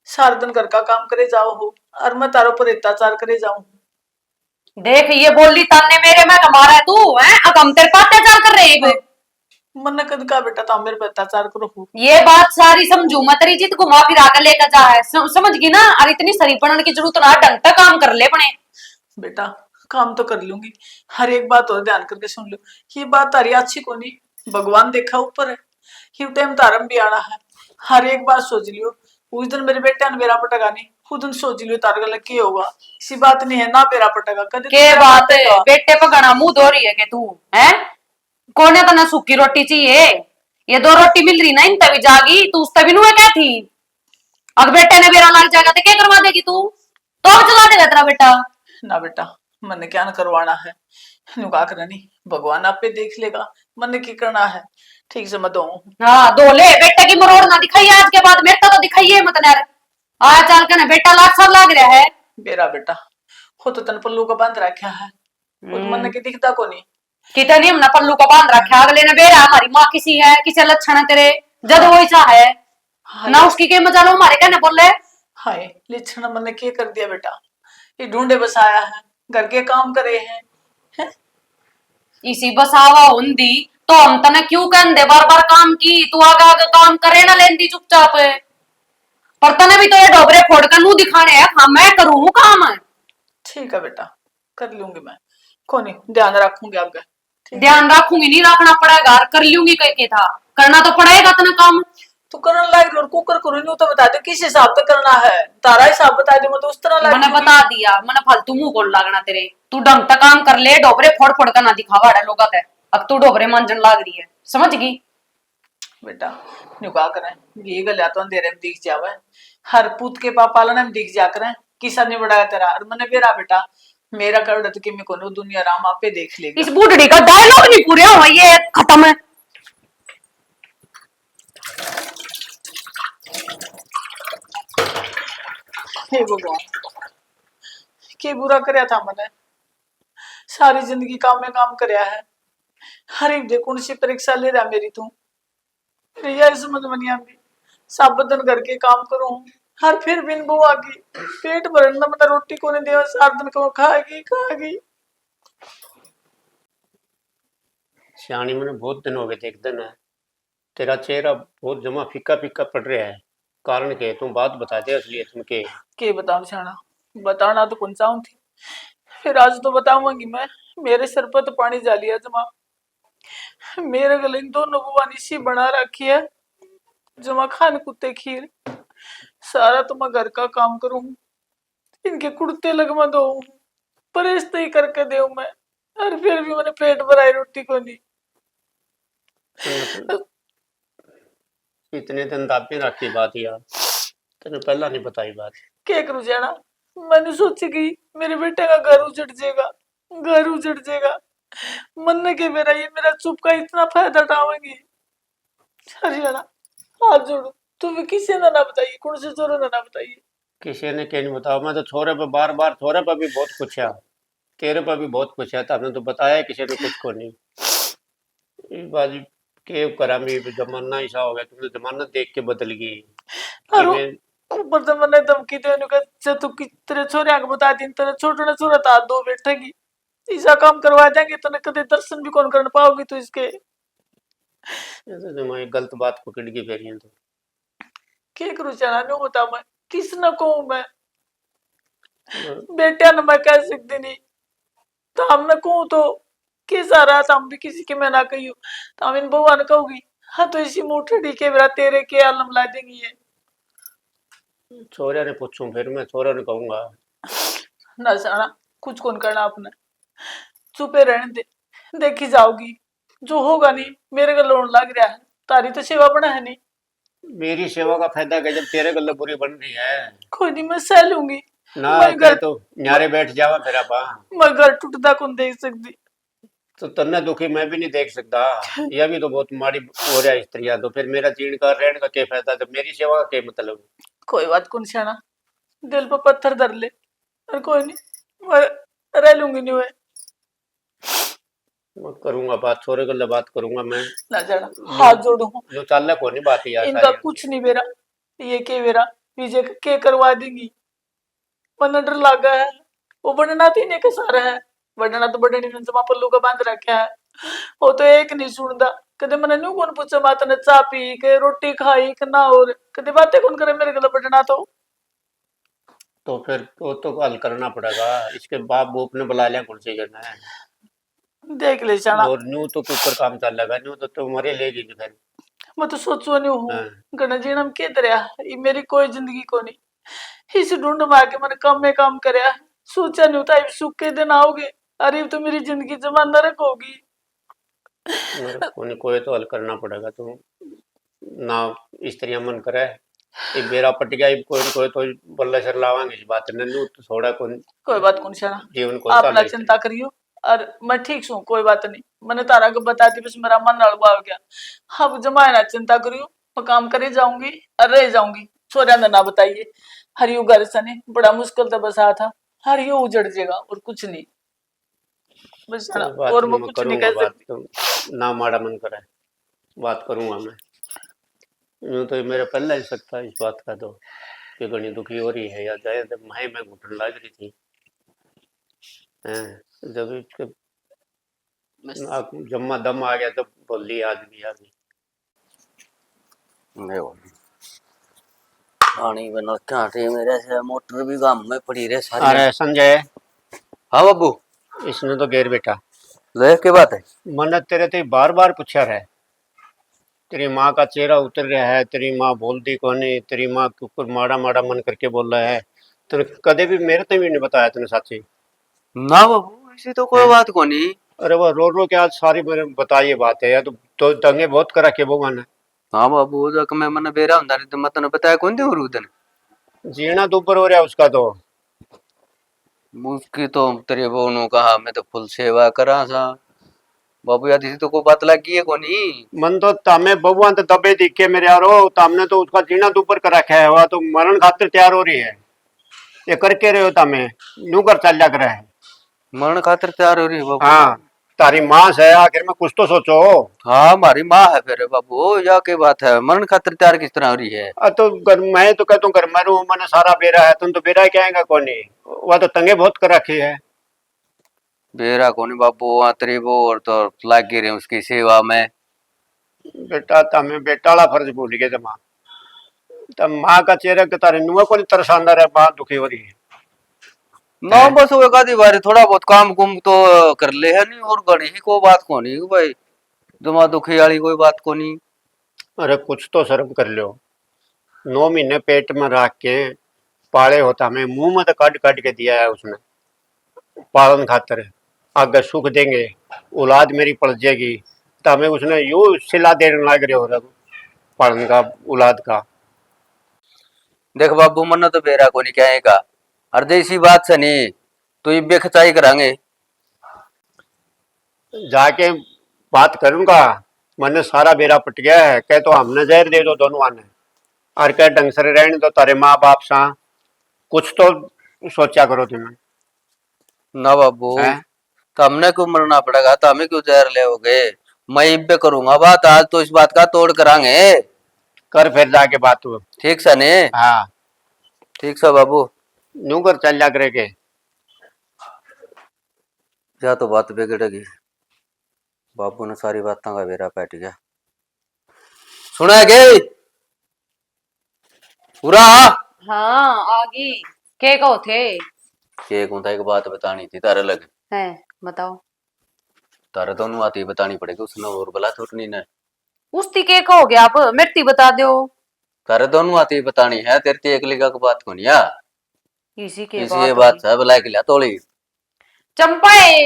सारा दिन घर का काम करे जाओ हो, और मैं तारो पर अत्याचार करे जाऊं। देख, ये बोली ताने मेरे में कमा रहा है तू, हैं? अब हम तेरे पर अत्याचार कर रहे हैं। मन्ने कद का बेटा, ताम मेरे पे अत्याचार करो हो। ये बात सारी समझू मैं तेरी, जित घुमा फिरा के लेकर जा है, सम-, समझ गई ना? और इतनी सरी बनने की जरूरत ना, ढंग से काम कर ले अपने। बेटा, काम तो कर लूंगी, हर एक बात और ध्यान करके सुन लो। ये बात तारी अच्छी कोनी, भगवान देखा ऊपर है। ये टाइम तारम भी आना है, हर एक बात सोच लियो। उस दिन मेरे बेटे ने बेरा पटका नहीं, खुद दिन सोच लियो तार गल के होगा। इसी बात नहीं है ना, बेरा पटका कदे के तो बात है, बेटे पे घना मुंह धो रही है के तू, हैं? कोने तन्ने सूखी रोटी चाहिए? ये दो रोटी मिल रही ना, इन तभी जागी, तू उस तभी नुए क्या थी? अग बेटे ने बेरा लाग जाएगा तो क्या करवा देगी तू? तो भी चला देगा तेरा बेटा। ना बेटा, मन्ने क्या न करवाना है, नुका कर नहीं, भगवान आपे देख लेगा, मन्ने की करना है। ठीक से मैं धोऊं। हाँ, धो ले, बेटे की मरोड़ ना दिखाइए आज के बाद, मेरे तो दिखाइए मत ना। आया चाल के ना बेटा लाख साल लाग रहा है। बेरा बेटा, हो तो तन पल्लू का बांध रखा है, वो तो मन्ने हम्म। की दिखता कोनी। कितने हमने पल्लू का बांध रखा, अगले ने बेरा हमारी माँ किसी है, किसे लक्षण है तेरे, जद हाँ। वो ऐसा है। हाँ, ना ये उसकी के मजा लो, हमारे कहने बोले। हाय, लक्षण मन्ने के कर दिया बेटा, ये ढूंढे बसाया है, घर के काम करे हैं, हैं? इसी बसावा होंदी तो हम तने क्यों कहंदे बार बार काम की, तू आगे आगे काम करे ना लेंदी चुपचाप। पर तने भी तो ये डोबरे फोड़ के नू दिखाने हैं, हाँ, मैं करूँ हूँ काम। ठीक है बेटा, कर लूंगी मैं, कोनी, ध्यान रखूंगी आगे। ठीक है। ध्यान रखूंगी, नहीं रखना पड़ेगा, और कर लूंगी कह के था, करना तो पड़ेगा तने काम। तू करन लाग रही और कुकर करू, न्यू तो बता दे किस हिसाब से करना है, तारा हिसाब बता दे, मैं तो उस तरह लाग मैंने रही। बता दिया, मैंने फालतू मुंह कौन लागना तेरे, तू ढंग से काम कर ले, डोबरे फोड़ फोड़ के ना दिखावा अड़े लोगा ते। अब तू डोबरे मांजन लाग रही है, समझ गई? बेटा, न्यू का करें, घी गल्या तो अंधेरे में दिख जावे, हर पूत के पा पालने में दिख जा करें, किसा नहीं बड़ा तेरा। और मने बेरा बेटा, मेरा कवड़ा तो किमे कोनो, दुनिया राम आपे देख लेगा। इस बूढ़ड़ी का डायलॉग नहीं पूरे हुआ, ये खत्म है। हे भगवान, के बुरा करया था मने, सारी जिंदगी काम में काम करया है, हर एक दे कौन सी परीक्षा ले रहा मेरी तू। मेरे यही समझ में नहीं आती, सब दिन घर के काम करूं, हर फिर बिन बुआ की पेट भरन ना, मतलब रोटी कोनी देवे, सारा दिन कहूं खाएगी, खाएगी। सियाणी, मैंने बहुत दिन हो गए देखदे ने, तेरा चेहरा बहुत जमा फीका फीका पड़ रहा है, कारण के? तू बात बता दे, असलियत में के? के बताऊं सियाणा, बताना तो कौन चाहूं थी, फिर आज तो बताऊंगी मैं। मेरे सर पर तो पानी जा लिया जमा, मेरे गले इन दोनों बुआ ने इसी बना रखी है, जमा खान कुत्ते खीर। सारा तो मैं घर का काम करूं, इनके कुर्ते लगवा दो, प्रेस तो ही करके दे मैं, और फिर भी मैंने पेट भराई रोटी को नहीं। इतने दिन दाबी रखी बात यार, तने पहला नहीं बताई बात। के करूँ जाना, मैंने सोची कि मेरे बेटे का घर उजड़ जाएगा, घर उजड़ जाएगा। मन ने के मेरा, ये मेरा चुप का इतना फायदा उठावेंगे। हरियाणा, हाथ जोड़ू, तू भी किसी ने ना बताइए, कौन से जोरों ने ना बताइए। किसी ने क्या नहीं बताओ, मैं तो छोरे पे बार बार, छोरे पे भी बहुत पूछा, तेरे पे भी बहुत पूछा, तो हमने तो बताया किसी ने कुछ को नहीं। ये बाजी के करा, मैं भी जमाना ऐसा हो गया, तुमने जमाना देख के बदल गई। अरे, ऊपर तो मैंने धमकी देने का, जब तू कि तेरे छोरे आगे बता दिन, तेरे छोटे ने छोरा था दो बैठेगी, ऐसा काम करवा देंगे, तने कदे दर्शन भी कौन करने पाओगी तू इसके। ये तो जमा एक गलत बात पकड़ के बैठी है तू। के करूँ चना, न्यू बता, मैं किस न कहूँ मैं। हम्म। बेटिया ने मैं कह सकती नहीं, तो हमने कहूँ तो के सारा, तो हम भी किसी के मैं ना कही, तो हम इन बहुआ ने कहूगी, हाँ, तो इसी मोटड़ी के बेरा तेरे के आलम ला देंगी ये। छोरिया ने पूछूं, फिर मैं छोरिया ने कहूंगा। ना जाना, कुछ कौन करना आपने, चुपे रहने दे, देखी जाओगी, जो होगा नहीं मेरे गल होने लग रहा है, तारी तो सेवा बना है नहीं। मेरी सेवा का फायदा क्या जब तेरे गल बुरी बन रही है? कोई नहीं, मैं सह लूंगी। ना, मैं घर तो न्यारे बैठ जावा फिर आपा। मैं घर टूटदा कौन देख सकती। तो तन्ने दुखी मैं भी नहीं देख सकता। यह भी तो बहुत माड़ी हो रहा है स्त्रियां, तो फिर मेरा जीण का, रहने का क्या फायदा जब मेरी सेवा का क्या मतलब? कोई बात कौन सियाना, दिल पर पत्थर धर ले, और कोई नहीं, मैं रह लूंगी नहीं मैं। मैं करूंगा बात, छोरे गल्ला बात करूंगा मैं। ना जाना, हाथ जोड़ू हूँ। जो चाले कोनी बात यार, इनका सारी कुछ नहीं बेरा, ये के बेरा, विजय के करवा देंगी। मन्ने डर लागे है। वो बनना तो इन्हें के सारे है, बनना तो बड़े ने जमा पल्लू का बांध रखा है। वो तो एक नहीं सुनदा। कदे मन्ने न्यू कौन पूछे, माँ तने चाय पी के, रोटी खाई के ना, और कदे बातें कौन करे मेरे गले बनना तो। तो फिर वो तो हल करना पड़ेगा। इसके बाप बूप ने बुला लिया, कौन सी करना है। देख ले जाना। और न्यू तो कुकर काम चल लगा, न्यू तो तुम्हारे ले गई फिर। मैं तो सोचो न्यू हूँ, हाँ। घना जीना में के तरह, ये मेरी कोई जिंदगी को नहीं। इस ढूंढ में आके मैंने काम में काम करया, सोचा न्यू था, इब सुख के दिन आओगे, अरे, इब तो मेरी जिंदगी जमा नरक होगी। मेरे को नहीं, कोई तो हल करना पड़ेगा। तू ना इस तरह मन करे, ये बेरा पट गया, इब कोई न कोई तो बल्ले सर लावांगे इस बात ने, न्यू तो छोड़ा कौन। कोई बात कौन सियाना, जीवन को आप ना चिंता करियो, और मैं ठीक सूं, कोई बात नहीं। मैंने तारा को बता दी, बस मेरा मन हलवा हो गया। अब जमाए ना चिंता करियो, मैं काम करे जाऊंगी और रह जाऊंगी। छोरिया ने ना बताइए, हरियो घर सने बड़ा मुश्किल से बसा था, हरियो उजड़ जाएगा और कुछ नहीं। बस ना, कोई बात और नहीं, मैं मैं कुछ नहीं करूंगा कह बात सकती। तो ना माड़ा मन करे, बात करूंगा मैं। यूं तो मेरा पहला ही शक था इस बात का तो, कि घणी दुखी हो रही है या जाए, जब मैं, मैं घुटन लाग रही थी। हैं, जब इसके बस। आ, जम्मा दम आ गया, जब बोली आज भी, आज भी। ले वो। पानी बना क्या रे मेरे से, मोटर भी गाम में पड़ी रे सारी। अरे संजय। हाँ बाबू। इसने तो गेर बेटा। ले, के बात है? मैंने तेरे ते बार बार पूछा है, तेरी माँ का चेहरा उतर रहा है, तेरी माँ बोलती कोनी, तेरी माँ के ऊपर माड़ा माड़ा मन करके बोल रहा है। तूने कदे भी मेरे ते भी नहीं बताया तूने साची। ना बाबू, ऐसी तो कोई हैं? बात कोनी। अरे वो रो रो के आज सारी मेरे बताई ये बात है, या तो, तो दंगे बहुत कर रखे भगवान ने। हाँ बाबू, जब मैं, मैंने बेरा हुंदा नहीं तो मैं तने बताया कौन दे उस दिन। जीना तो ऊपर हो रहा उसका तो। उसकी तो तेरे बहू ने कहा, मैं तो फुल सेवा करा सा। बाबू यार, इसी तो कोई बात लग गई है कोनी। मन तो तमे बहुआ तो दबे दिखे मेरे यारो, तमने तो उसका जीना तो ऊपर कर रखा है, वह तो मरण खातिर तैयार हो रही है। ये करके रहे हो तमे, न्यू कर चल जा करे है। मरण खातिर तैयार हो रही है बाबू। हाँ, तारी माँ से आखिर में कुछ तो सोचो। हाँ, हमारी माँ है फिर बाबू, या के बात है, मरण खातिर तैयार किस तरह हो रही है? आ तो घर, मैं तो कहता हूँ घर में रहूँ, मैंने सारा बेरा है, तुम तो बेरा क्या आएगा कोनी, वह तो तंगे बहुत कर रखी है। बेरा कोनी बाबू, वहाँ तेरी वो और तो लागे रहे उसकी सेवा में। बेटा, तमे बेटा वाला फर्ज भूल गए जमा। तब माँ का चेहरा के तारे नुआ कोनी तरसांदा रहे, माँ दुखी हो रही है। ना, हैं? बस वो एक आधी बार थोड़ा बहुत काम कुम तो कर ले है, नहीं और घणी ही कोई बात कोनी भाई, जमा दुखी वाली कोई बात कोनी। अरे, कुछ तो शर्म कर लो, नौ महीने पेट में रख के पाले हो तो हमें मुंह में तो काट काट के दिया है उसने पालन खातर, आगे सुख देंगे, औलाद मेरी पल जाएगी, तो हमें उसने यो सिला देने लग रहे हो रब पालन का, औलाद का। देख बाबू, मन्ने तो बेरा कोनी कहने का, और जैसी बात से नहीं, तो इब्बे खचाई करांगे। जाके बात करूंगा, मन्ने सारा बेरा पट गया है। कह तो हमने जहर दे दो दोनों ने, और कह ढंग से रहने दो, तारे माँ बाप सा, कुछ तो सोचा करो तुम्हें। ना बाबू, हैं? तो हमने क्यों मरना पड़ेगा, तो हमें क्यों जहर ले हो गए? मैं इब्बे करूंगा बात, आज तो इस बात का तोड़ करांगे। कर फिर जाके बात तू। ठीक सा ने? हाँ। ठीक सा बाबू। न्यू कर चल जा करे के। या तो बात बिगड़ेगी। बाबू ने सारी बातां का बेरा पाट गया। सुना है के? पूरा? हाँ, आ गई। के कहो थे? के कहूं था, एक बात बतानी थी तारे लग। है, बताओ। तारे दोनों आती बतानी पड़ेगी उसने और भला छोटनी ने। उसती के कहोगे आप? मेरे ती बता दो। तारे दोनों आती बतानी है, तेरे ती एकली का बात कोनी है। इसी के इसी बात ये बात होगी। है, बुला के लिया तोली। चंपा है।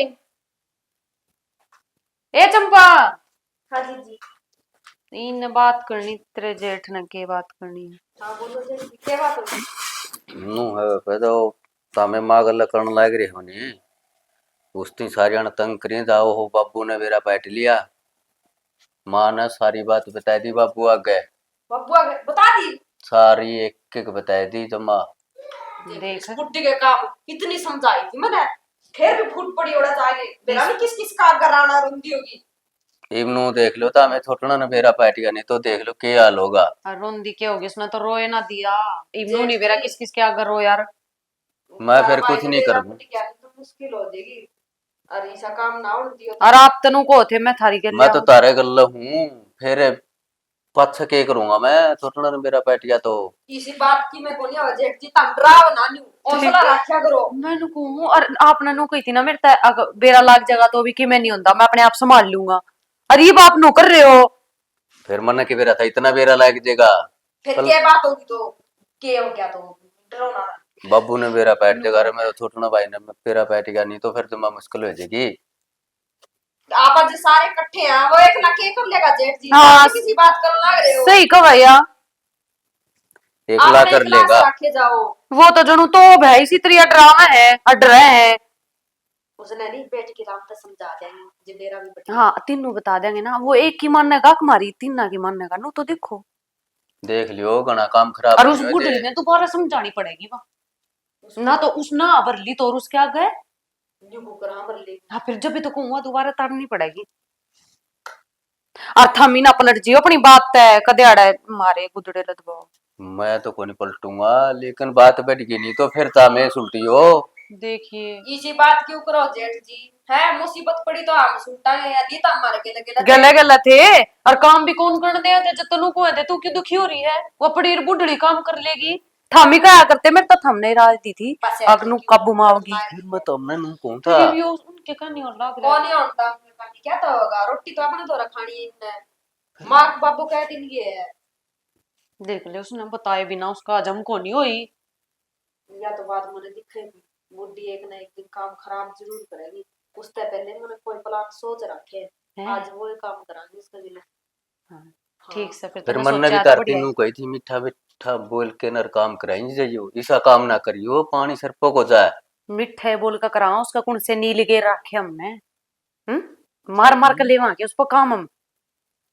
ए चंपा। हाँ जीजी। इन बात करनी तेरे जेठ ने, के बात करनी है? हाँ बोलो जीजी, के बात हो? नू है पे तो तामे माँ गल करण लाग रहे हो नी। उसती सारिया ने तंग करी जाओ हो, बाबू ने बेरा बैठ लिया। माँ ने सारी बात बता दी बाबू आगे। बाबू आगे बता दी? सारी एक एक बता दी जमा। देख। इस बुढ़ी के काम, इतनी समझाई थी मैंने, फिर भी फूट पड़ी ओड़ा जाके। बेरा नहीं किस किस का आगे राणा रोंदी होगी। इब नू देख लो, तो हमें छोटना ने बेरा पाट गया, नहीं तो देख लो के हाल होगा। और रोंदी के होगी, उसने तो रोए ना दिया। इब नू नहीं बेरा किस किस के आगे रो यार। मैं फिर कुछ नहीं करूँ। तो मुश्किल हो जाएगी। और ऐसा काम ना होने दियो। और आप तनु को थे, मैं थारी गल मैं तो हूँ। तारे गल हूँ, फिर पाछे के करूंगा मैं, छोटना ने बेरा पाट गया तो। इसी बात की मैं कोनी हो जेठ जी, तम डराओ ना न्यू, हौसला रखा करो। मैं नु कहूँ, और आपने नु कही थी ना मेरे ते, अगर बेरा लाग जाएगा तो भी कि मैं नहीं होंदा, मैं अपने आप संभाल लूंगा। और ये बाप नु कर रहे हो। फिर मन्ने के बेरा था, इतना बेरा लाग जाएगा। फिर कल क्या बात होगी तो, के हो गया तो, डरो ना। बाबू ने बेरा पाट देगा, अरे मेरा छोटना भाई ने बेरा पाट गया, नहीं तो फिर जमा मुश्किल हो जाएगी। आप आज सारे इकट्ठे हैं, वो एक ना के कर लेगा जेठ जी, हाँ। किसी बात करने लग रहे हो। सही कहा भैया। एकला आपने कर इखलास लेगा। रखे जाओ। वो तो जणू तो है, इसी तरह डरावा है, अडरा है। उसने नहीं बैठ के राम तो समझा देंगे, जे बेरा भी बता। हाँ, तीनों बता देंगे ना, वो एक की मानेगा कि हमारी तीना की मानेगा, नु तो देखो। देख लियो, घना काम खराब और हो उस गया बुढ़ली जे। ने दोबारा समझानी पड़ेगी वा। ना तो उस ना भर ली तो और उसके आगे। न्यू कुकर हाँ भर ली। हाँ, फिर जब भी तो कहूँगा दोबारा तारनी पड़ेगी। और थमी ना पलट जियो अपनी बात तै, कदे आड़े मारे गुदड़े लदबो। मैं तो कोनी पलटूंगा, लेकिन बात बढ़ गई नहीं तो फिर था मैं सुलटी हो। देखिए। इसी बात क्यों करो जेठ जी, है मुसीबत पड़ी तो हम सुलटांगे, या नहीं तो हमारे गले गले गले गले थे, और काम भी कौन करने दे, जब तनु को है, तू क्यों दुखी हो रही है? वो पड़ी बुढ़ड़ी काम कर लेगी। थामी कहा करते, मेरे तो थमने राज दी थी, बस यार, अगनू क्यों काबू में आओगी। फिर मैं तो हमने नू कहूं फिर था। भी उस-, उनके का नहीं और लाग रहा। कौन नहीं होता, उनके का नहीं, क्या तो होगा, रोटी तो अपने तो रखानी है इनने। माँ के बाबू कह दिन ये है। देख ले, उसने बताए बिना उसका हजम को नहीं होई। या तो बात मैंने दिखे भी, बूढ़ी एक ना एक दिन काम खराब जरूर करेगी। उससे पहले मैंने कोई प्लान सोच रखे, हैं? आज वो ही काम करांगे उसके लिए। हाँ, हाँ। ठीक से, फिर फिर तन्ने मन्ने भी सोचा तो तारती बढ़िया। नू कही थी, मीठा मीठा बोल के नर काम कराई जाइयो, इसा काम ना करियो, पानी सर पक हो जाए। मीठे बोल के कराओ, उसका कौन से नील के राखे हमने, हम्म? मार मार के हम्म। लेवा के उस पर काम हम।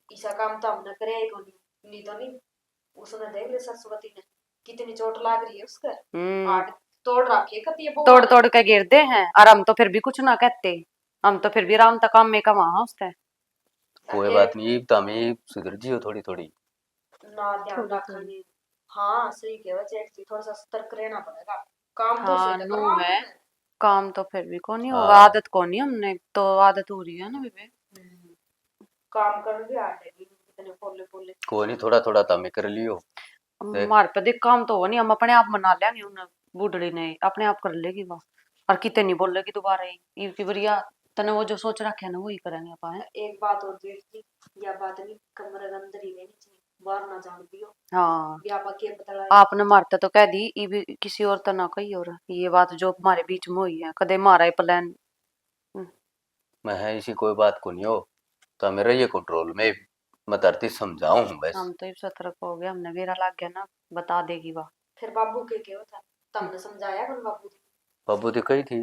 इसा काम तो हमने करे ही कोनी, नहीं तो नहीं, उसने देख ले सरस्वती ने, कितनी चोट लाग रही है उसके। हम्म। हाथ तोड़ रखे कती है तोड़ भगवान। तोड़ के गिरते हैं, और हम तो फिर भी कुछ ना कहते, हम तो फिर भी राम तक काम में कमा उससे। कोई बात नहीं, इब तो हमें सुधर जियो थोड़ी थोड़ी। ना ध्यान थोड़ी रखा थोड़ी। नहीं। हाँ, सही कहे जेठ जी, थोड़ा सा सतर्क रहना पड़ेगा। काम तो हाँ, सही नू करवाओ है। ना। काम तो फिर भी कोनी हाँ। होगा, आदत कोनी, हमने तो आदत हो रही है ना बेबे। हम्म। काम कर भी आ जाएगी, कितने पोले पोले। कोई नहीं, थोड़ा थोड़ा तो हमें कर लियो। देख। मार पे देख, काम तो हो नहीं, हम अपने आप मना लेंगे उन्हें, बूढ़ड़ी ने अपने आप कर लेगी वो, और कितने नहीं बोलेगी दोबारा ही। इब की बढ़िया तने वो जो सोच रखे है ना, वही करेंगे अपन। एक बात और जेठ जी, या बात नहीं, कमरे के अंदर ही रहनी चाहिए। बाहर ना जान दियो। हाँ। ये आपा के पता लगा। आपने मारते तो कह दी, ये भी किसी और तो ना कही, और ये बात जो हमारे बीच में हुई है, कदे मारा ही प्लान। मैं है इसी कोई बात को नहीं हो, तो मेरा ये कंट्रोल में, मैं धरती समझाऊं हूँ बस। हम तो इब सतर्क हो गए, हमने बेरा लग गया ना, बता देगी वा। फिर बाबू के कहो था, तुमने समझाया कौन बाबू जी? बाबू जी कही थी।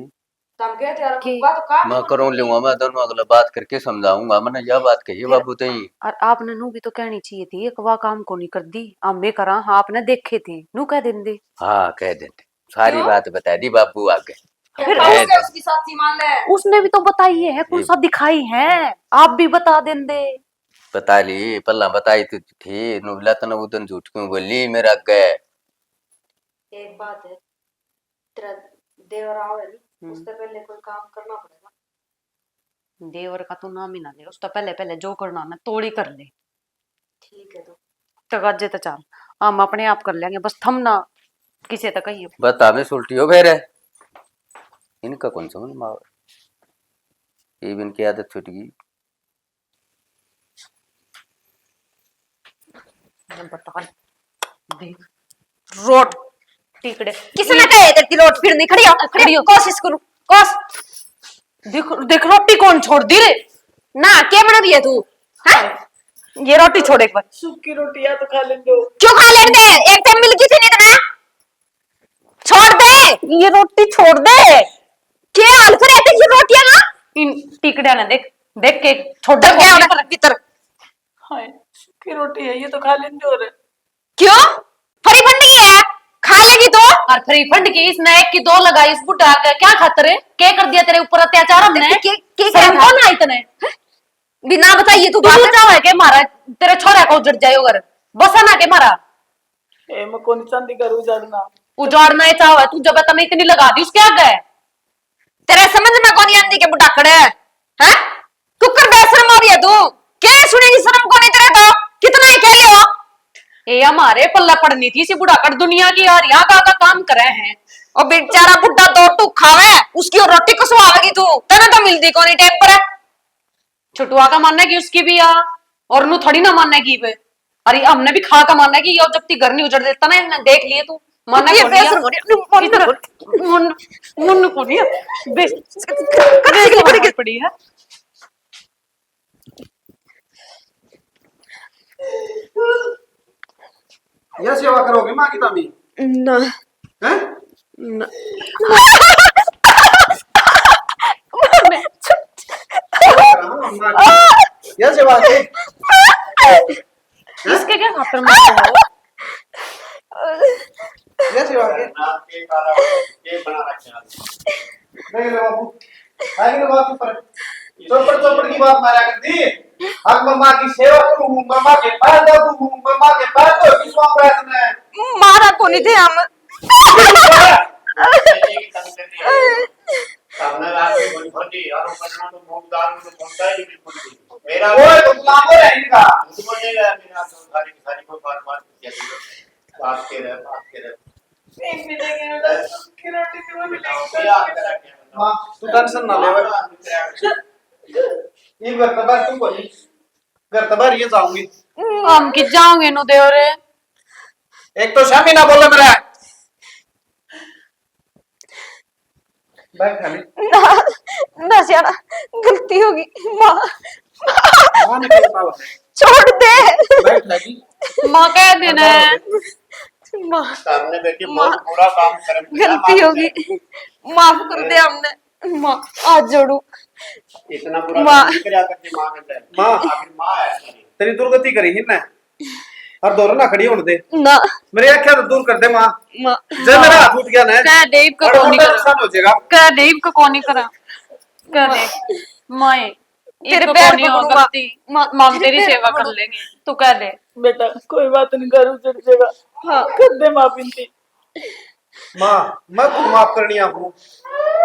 तुम कहे थे, यार, कि बात का मैं करूं लूंगा, मैं दोनों अगला बात करके समझाऊंगा, मैंने यह बात कही फिर बाबू ते ही। और आपने नू भी तो कहनी चाहिए थी, एक वा काम को नहीं कर दी, हमें करा, हाँ, आपने देखे थे, नू कह देंदे। हाँ, कह देते, सारी क्यों? बात बता दी बाबू आगे। फिर कह उसने दे। उसकी साथी मान ले। उसने भी तो बताई है, कौन ये सा दिखाई है, आप भी बता देंदे। बता ली, पहला बताई तो थी, नुबला तने वो दिन झूठ क्यों बोली मेरे आगे? एक बात है, तेरा देवर आवे नहीं, हम्म। उससे पहले कोई काम करना पड़ेगा। देवर का तू नाम ही ना ले, उससे पहले, पहले जो करना ना तोड़ी कर ले। ठीक है तो। तक आज तो चल, हम अपने आप कर लेंगे, बस थम ना किसी तक कहिए। बस हमें सुलटी हो फिर, इनका कौन समझ में आवे, ये भी इनकी आदत छूट गई। बता दे। रोट टिकड़े। किसने कहे तेरी रोट फिर नहीं खड़ी हो? खड़ी हो। कोशिश करूं। कोश। देख, देख, रोटी कौन छोड़ दी रे? ना, के बना रही है तू? हैं? ये रोटी छोड़ एक बार। सूखी रोटी या तो खा लेने दो। क्यों खा लेने दे? एक टाइम मिल गई थी नहीं तो ना। छोड़ दे, ये रोटी छोड़ दे। के हाल करे तेरी रोटियां ना? इन टिकड़ियां ना देख, देख के छोड़ दे। क्या हो रहा है भीतर? हाय, सूखी रोटी है, ये तो खा लेने दो रे। क्यों? फ्री फंड की है, खा लेगी तो। और फ्री फंड की इसने एक की दो लगाई, इस बुढ़ा का क्या खातर है? क्या कर दिया तेरे ऊपर अत्याचार हमने? के, के, के शर्म कौन आई तने? बिना बताइए तू तू बात। चाहे के मारा तेरे छोरा का उजड़ जाए घर, बसा ना के मारा। ए, मैं कोनी चाहती घर उजाड़ना। उजाड़ना ही चाहे तू, जब तने इतनी लगा दी उसके आगे। तेरे समझ में कोनी आंदी के बुढ़ाकड़े, हैं? तू कर बेशरम हो रही है तू। के सुनेगी, शर्म कोनी तेरे तो? कितना ही कह लियो। ए, हमारे पल्ला पड़नी थी इसी बुढ़ाकड़ दुनिया की यार, यहाँ का, का काम करे हैं। और बेचारा बुढ़ा दो टूक खावे, उसकी और रोटी कसवावेगी तू, तने तो मिलती कोनी टाइम पर। छुटवा का मानेगी उसकी भी आ, और नू थोड़ी ना मानेगी बे। अरे हमने भी खा का मानेगी, और जब ती घर नहीं उजड़ देता ना, इन्हें देख लिए तू, माने ये कोनी बेशरम हो रही है, माने कोनी। मुन, मुन कोनी है। बे-, बेशरम पड़ी है। या सेवा करोगे माँ की तामी? ना। हैं? ना। या सेवा के? इसके क्या खातर मरते हो? या सेवा के? देख ले बाबू, आगे बात ऊपर। चौपड़ चौपड़ की बात मारा करती। हम मम्मा की सेवा करूँ हूँ, मम्मा के पैर दबू हूँ, मम्मा के पैर तो विश्वास प्रार्थना है। मारा कोनी थे हम। सामने रात में कोई भोजी और ऊपर ना तो भोगदार में तो भोगता ही बिल्कुल नहीं। मेरा ओए, तो गुलाम है इनका। मुझे मेरा, मेरा तो सारी की सारी को बार बार किया। बात के रहे, बात के रहे। एक मिनट, एक मिनट, की रोटी तो मैं मिलेगी। माँ, तू टेंशन ना ले। ये घर तबार तू बोली, घर तबार ये जाऊंगी। हम की जाऊंगे नु देवरे। एक तो शामी ना बोले मेरा। बैठ खाली। ना, ना सियाना, गलती होगी। माँ, माँ ने क्या बतावा? छोड़ दे। बैठ खाली। माँ कह देना है। माँ, सामने बैठी माँ, बहुत बुरा काम कर दिया, गलती होगी, माफ कर दे हमने। माँ, हाथ जोड़ू। इतना बुरा माँ। काम नहीं करा करते माँ के साथ। माँ, आखिर माँ है। तेरी दुर्गति करी ही ना। और दौर ना खड़ी होने दे। ना। मेरी आँखें तो दूर कर दे माँ। माँ। जब मेरा हाथ उठ गया ना, कह दे इब को और कोनी करा। नुकसान हो जाएगा। कह दे इब को कोनी करा। कह दे। माए। तेरे पैर पकड़ूंगा। माँ, माँ, तेरी सेवा कर लेंगे। तू कह दे। बेटा, कोई बात नहीं, घर उजड़ जाएगा। हाँ। कर दे माँ बिनती। माँ, मैं खुद माफ करनी आपको।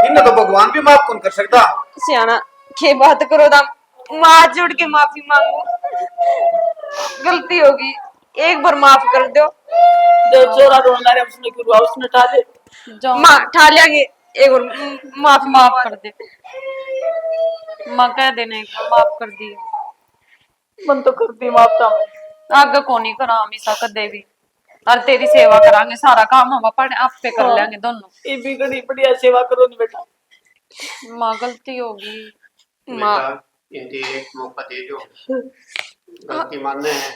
इन्हें तो भगवान भी माफ कौन कर सकता। सियाना, के बात करो दाम, माँ जोड़ के माफी मांगू। गलती होगी, एक बार माफ कर दो। जो छोरा रोने लग रहा, उसने क्यों रोआ, उसने ठा ले। माँ, ठा लिया, एक बार माफ, माफ कर दे। माँ कह देने, माफ कर दी। मन तो कर दी माफ था। आगे कोनी करा हमेशा कदे भी। और तेरी सेवा करांगे, सारा काम हम अपने आप पे कर लेंगे दोनों। ये भी घणी बढ़िया सेवा करो नी बेटा। माँ, गलती होगी। माँ। बेटा, इनके एक मौका दे दो। गलती माने है,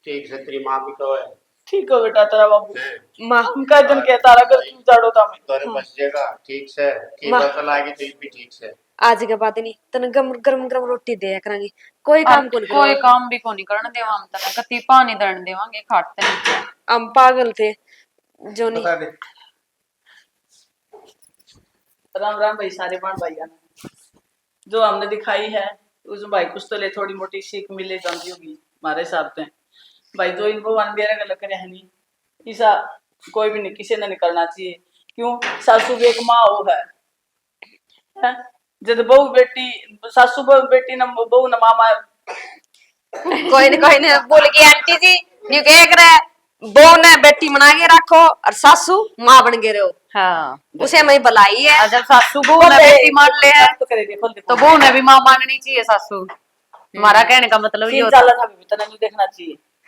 ठीक से तेरी माँ भी तो है। ठीक हो बेटा तेरा बाबू। हैं? माँ, हम कह दिन के तारा घर क्यों जाड़ो था मैं। घर बस जाएगा ठीक से, माँ। कीमत लागी तो भी ठीक से। आज के बाद नहीं तने गरम गरम गरम रोटी दे करांगे। कोई काम कोनी कोई करो। काम भी कोनी करण देवा हम तने, कती पानी दरण देवांगे खाट ते नीचे। हम पागल थे जो नहीं। बता दे। राम राम भाई, सारे बहन भाइयां ने। जो हमने दिखाई है, उस भाई कुछ तो ले थोड़ी मोटी सीख मिले जाती होगी हमारे हिसाब से। भाई जो इन भगवान बेरा गल करे है नहीं, ऐसा कोई भी नहीं, किसी ने नहीं करना चाहिए। क्यों? सासू भी एक माँ हो है, हैं? जब बहू बेटी, सासू बहू बेटी न, बहू न मामा। कोई ना, कोई ना, बोल के आंटी जी न्यू कह कर बहू ने बेटी बना के रखो और सासू माँ बन के रहो। हाँ। उसे में भलाई है। और जब सासू बहू ने बेटी मान ले है, तो करे दे, खोल दे, तो बहू ने भी माँ माननी चाहिए सासू। हमारा कहने का मतलब ये सीन होता है। चाला था भी तना नहीं देखना चाहिए।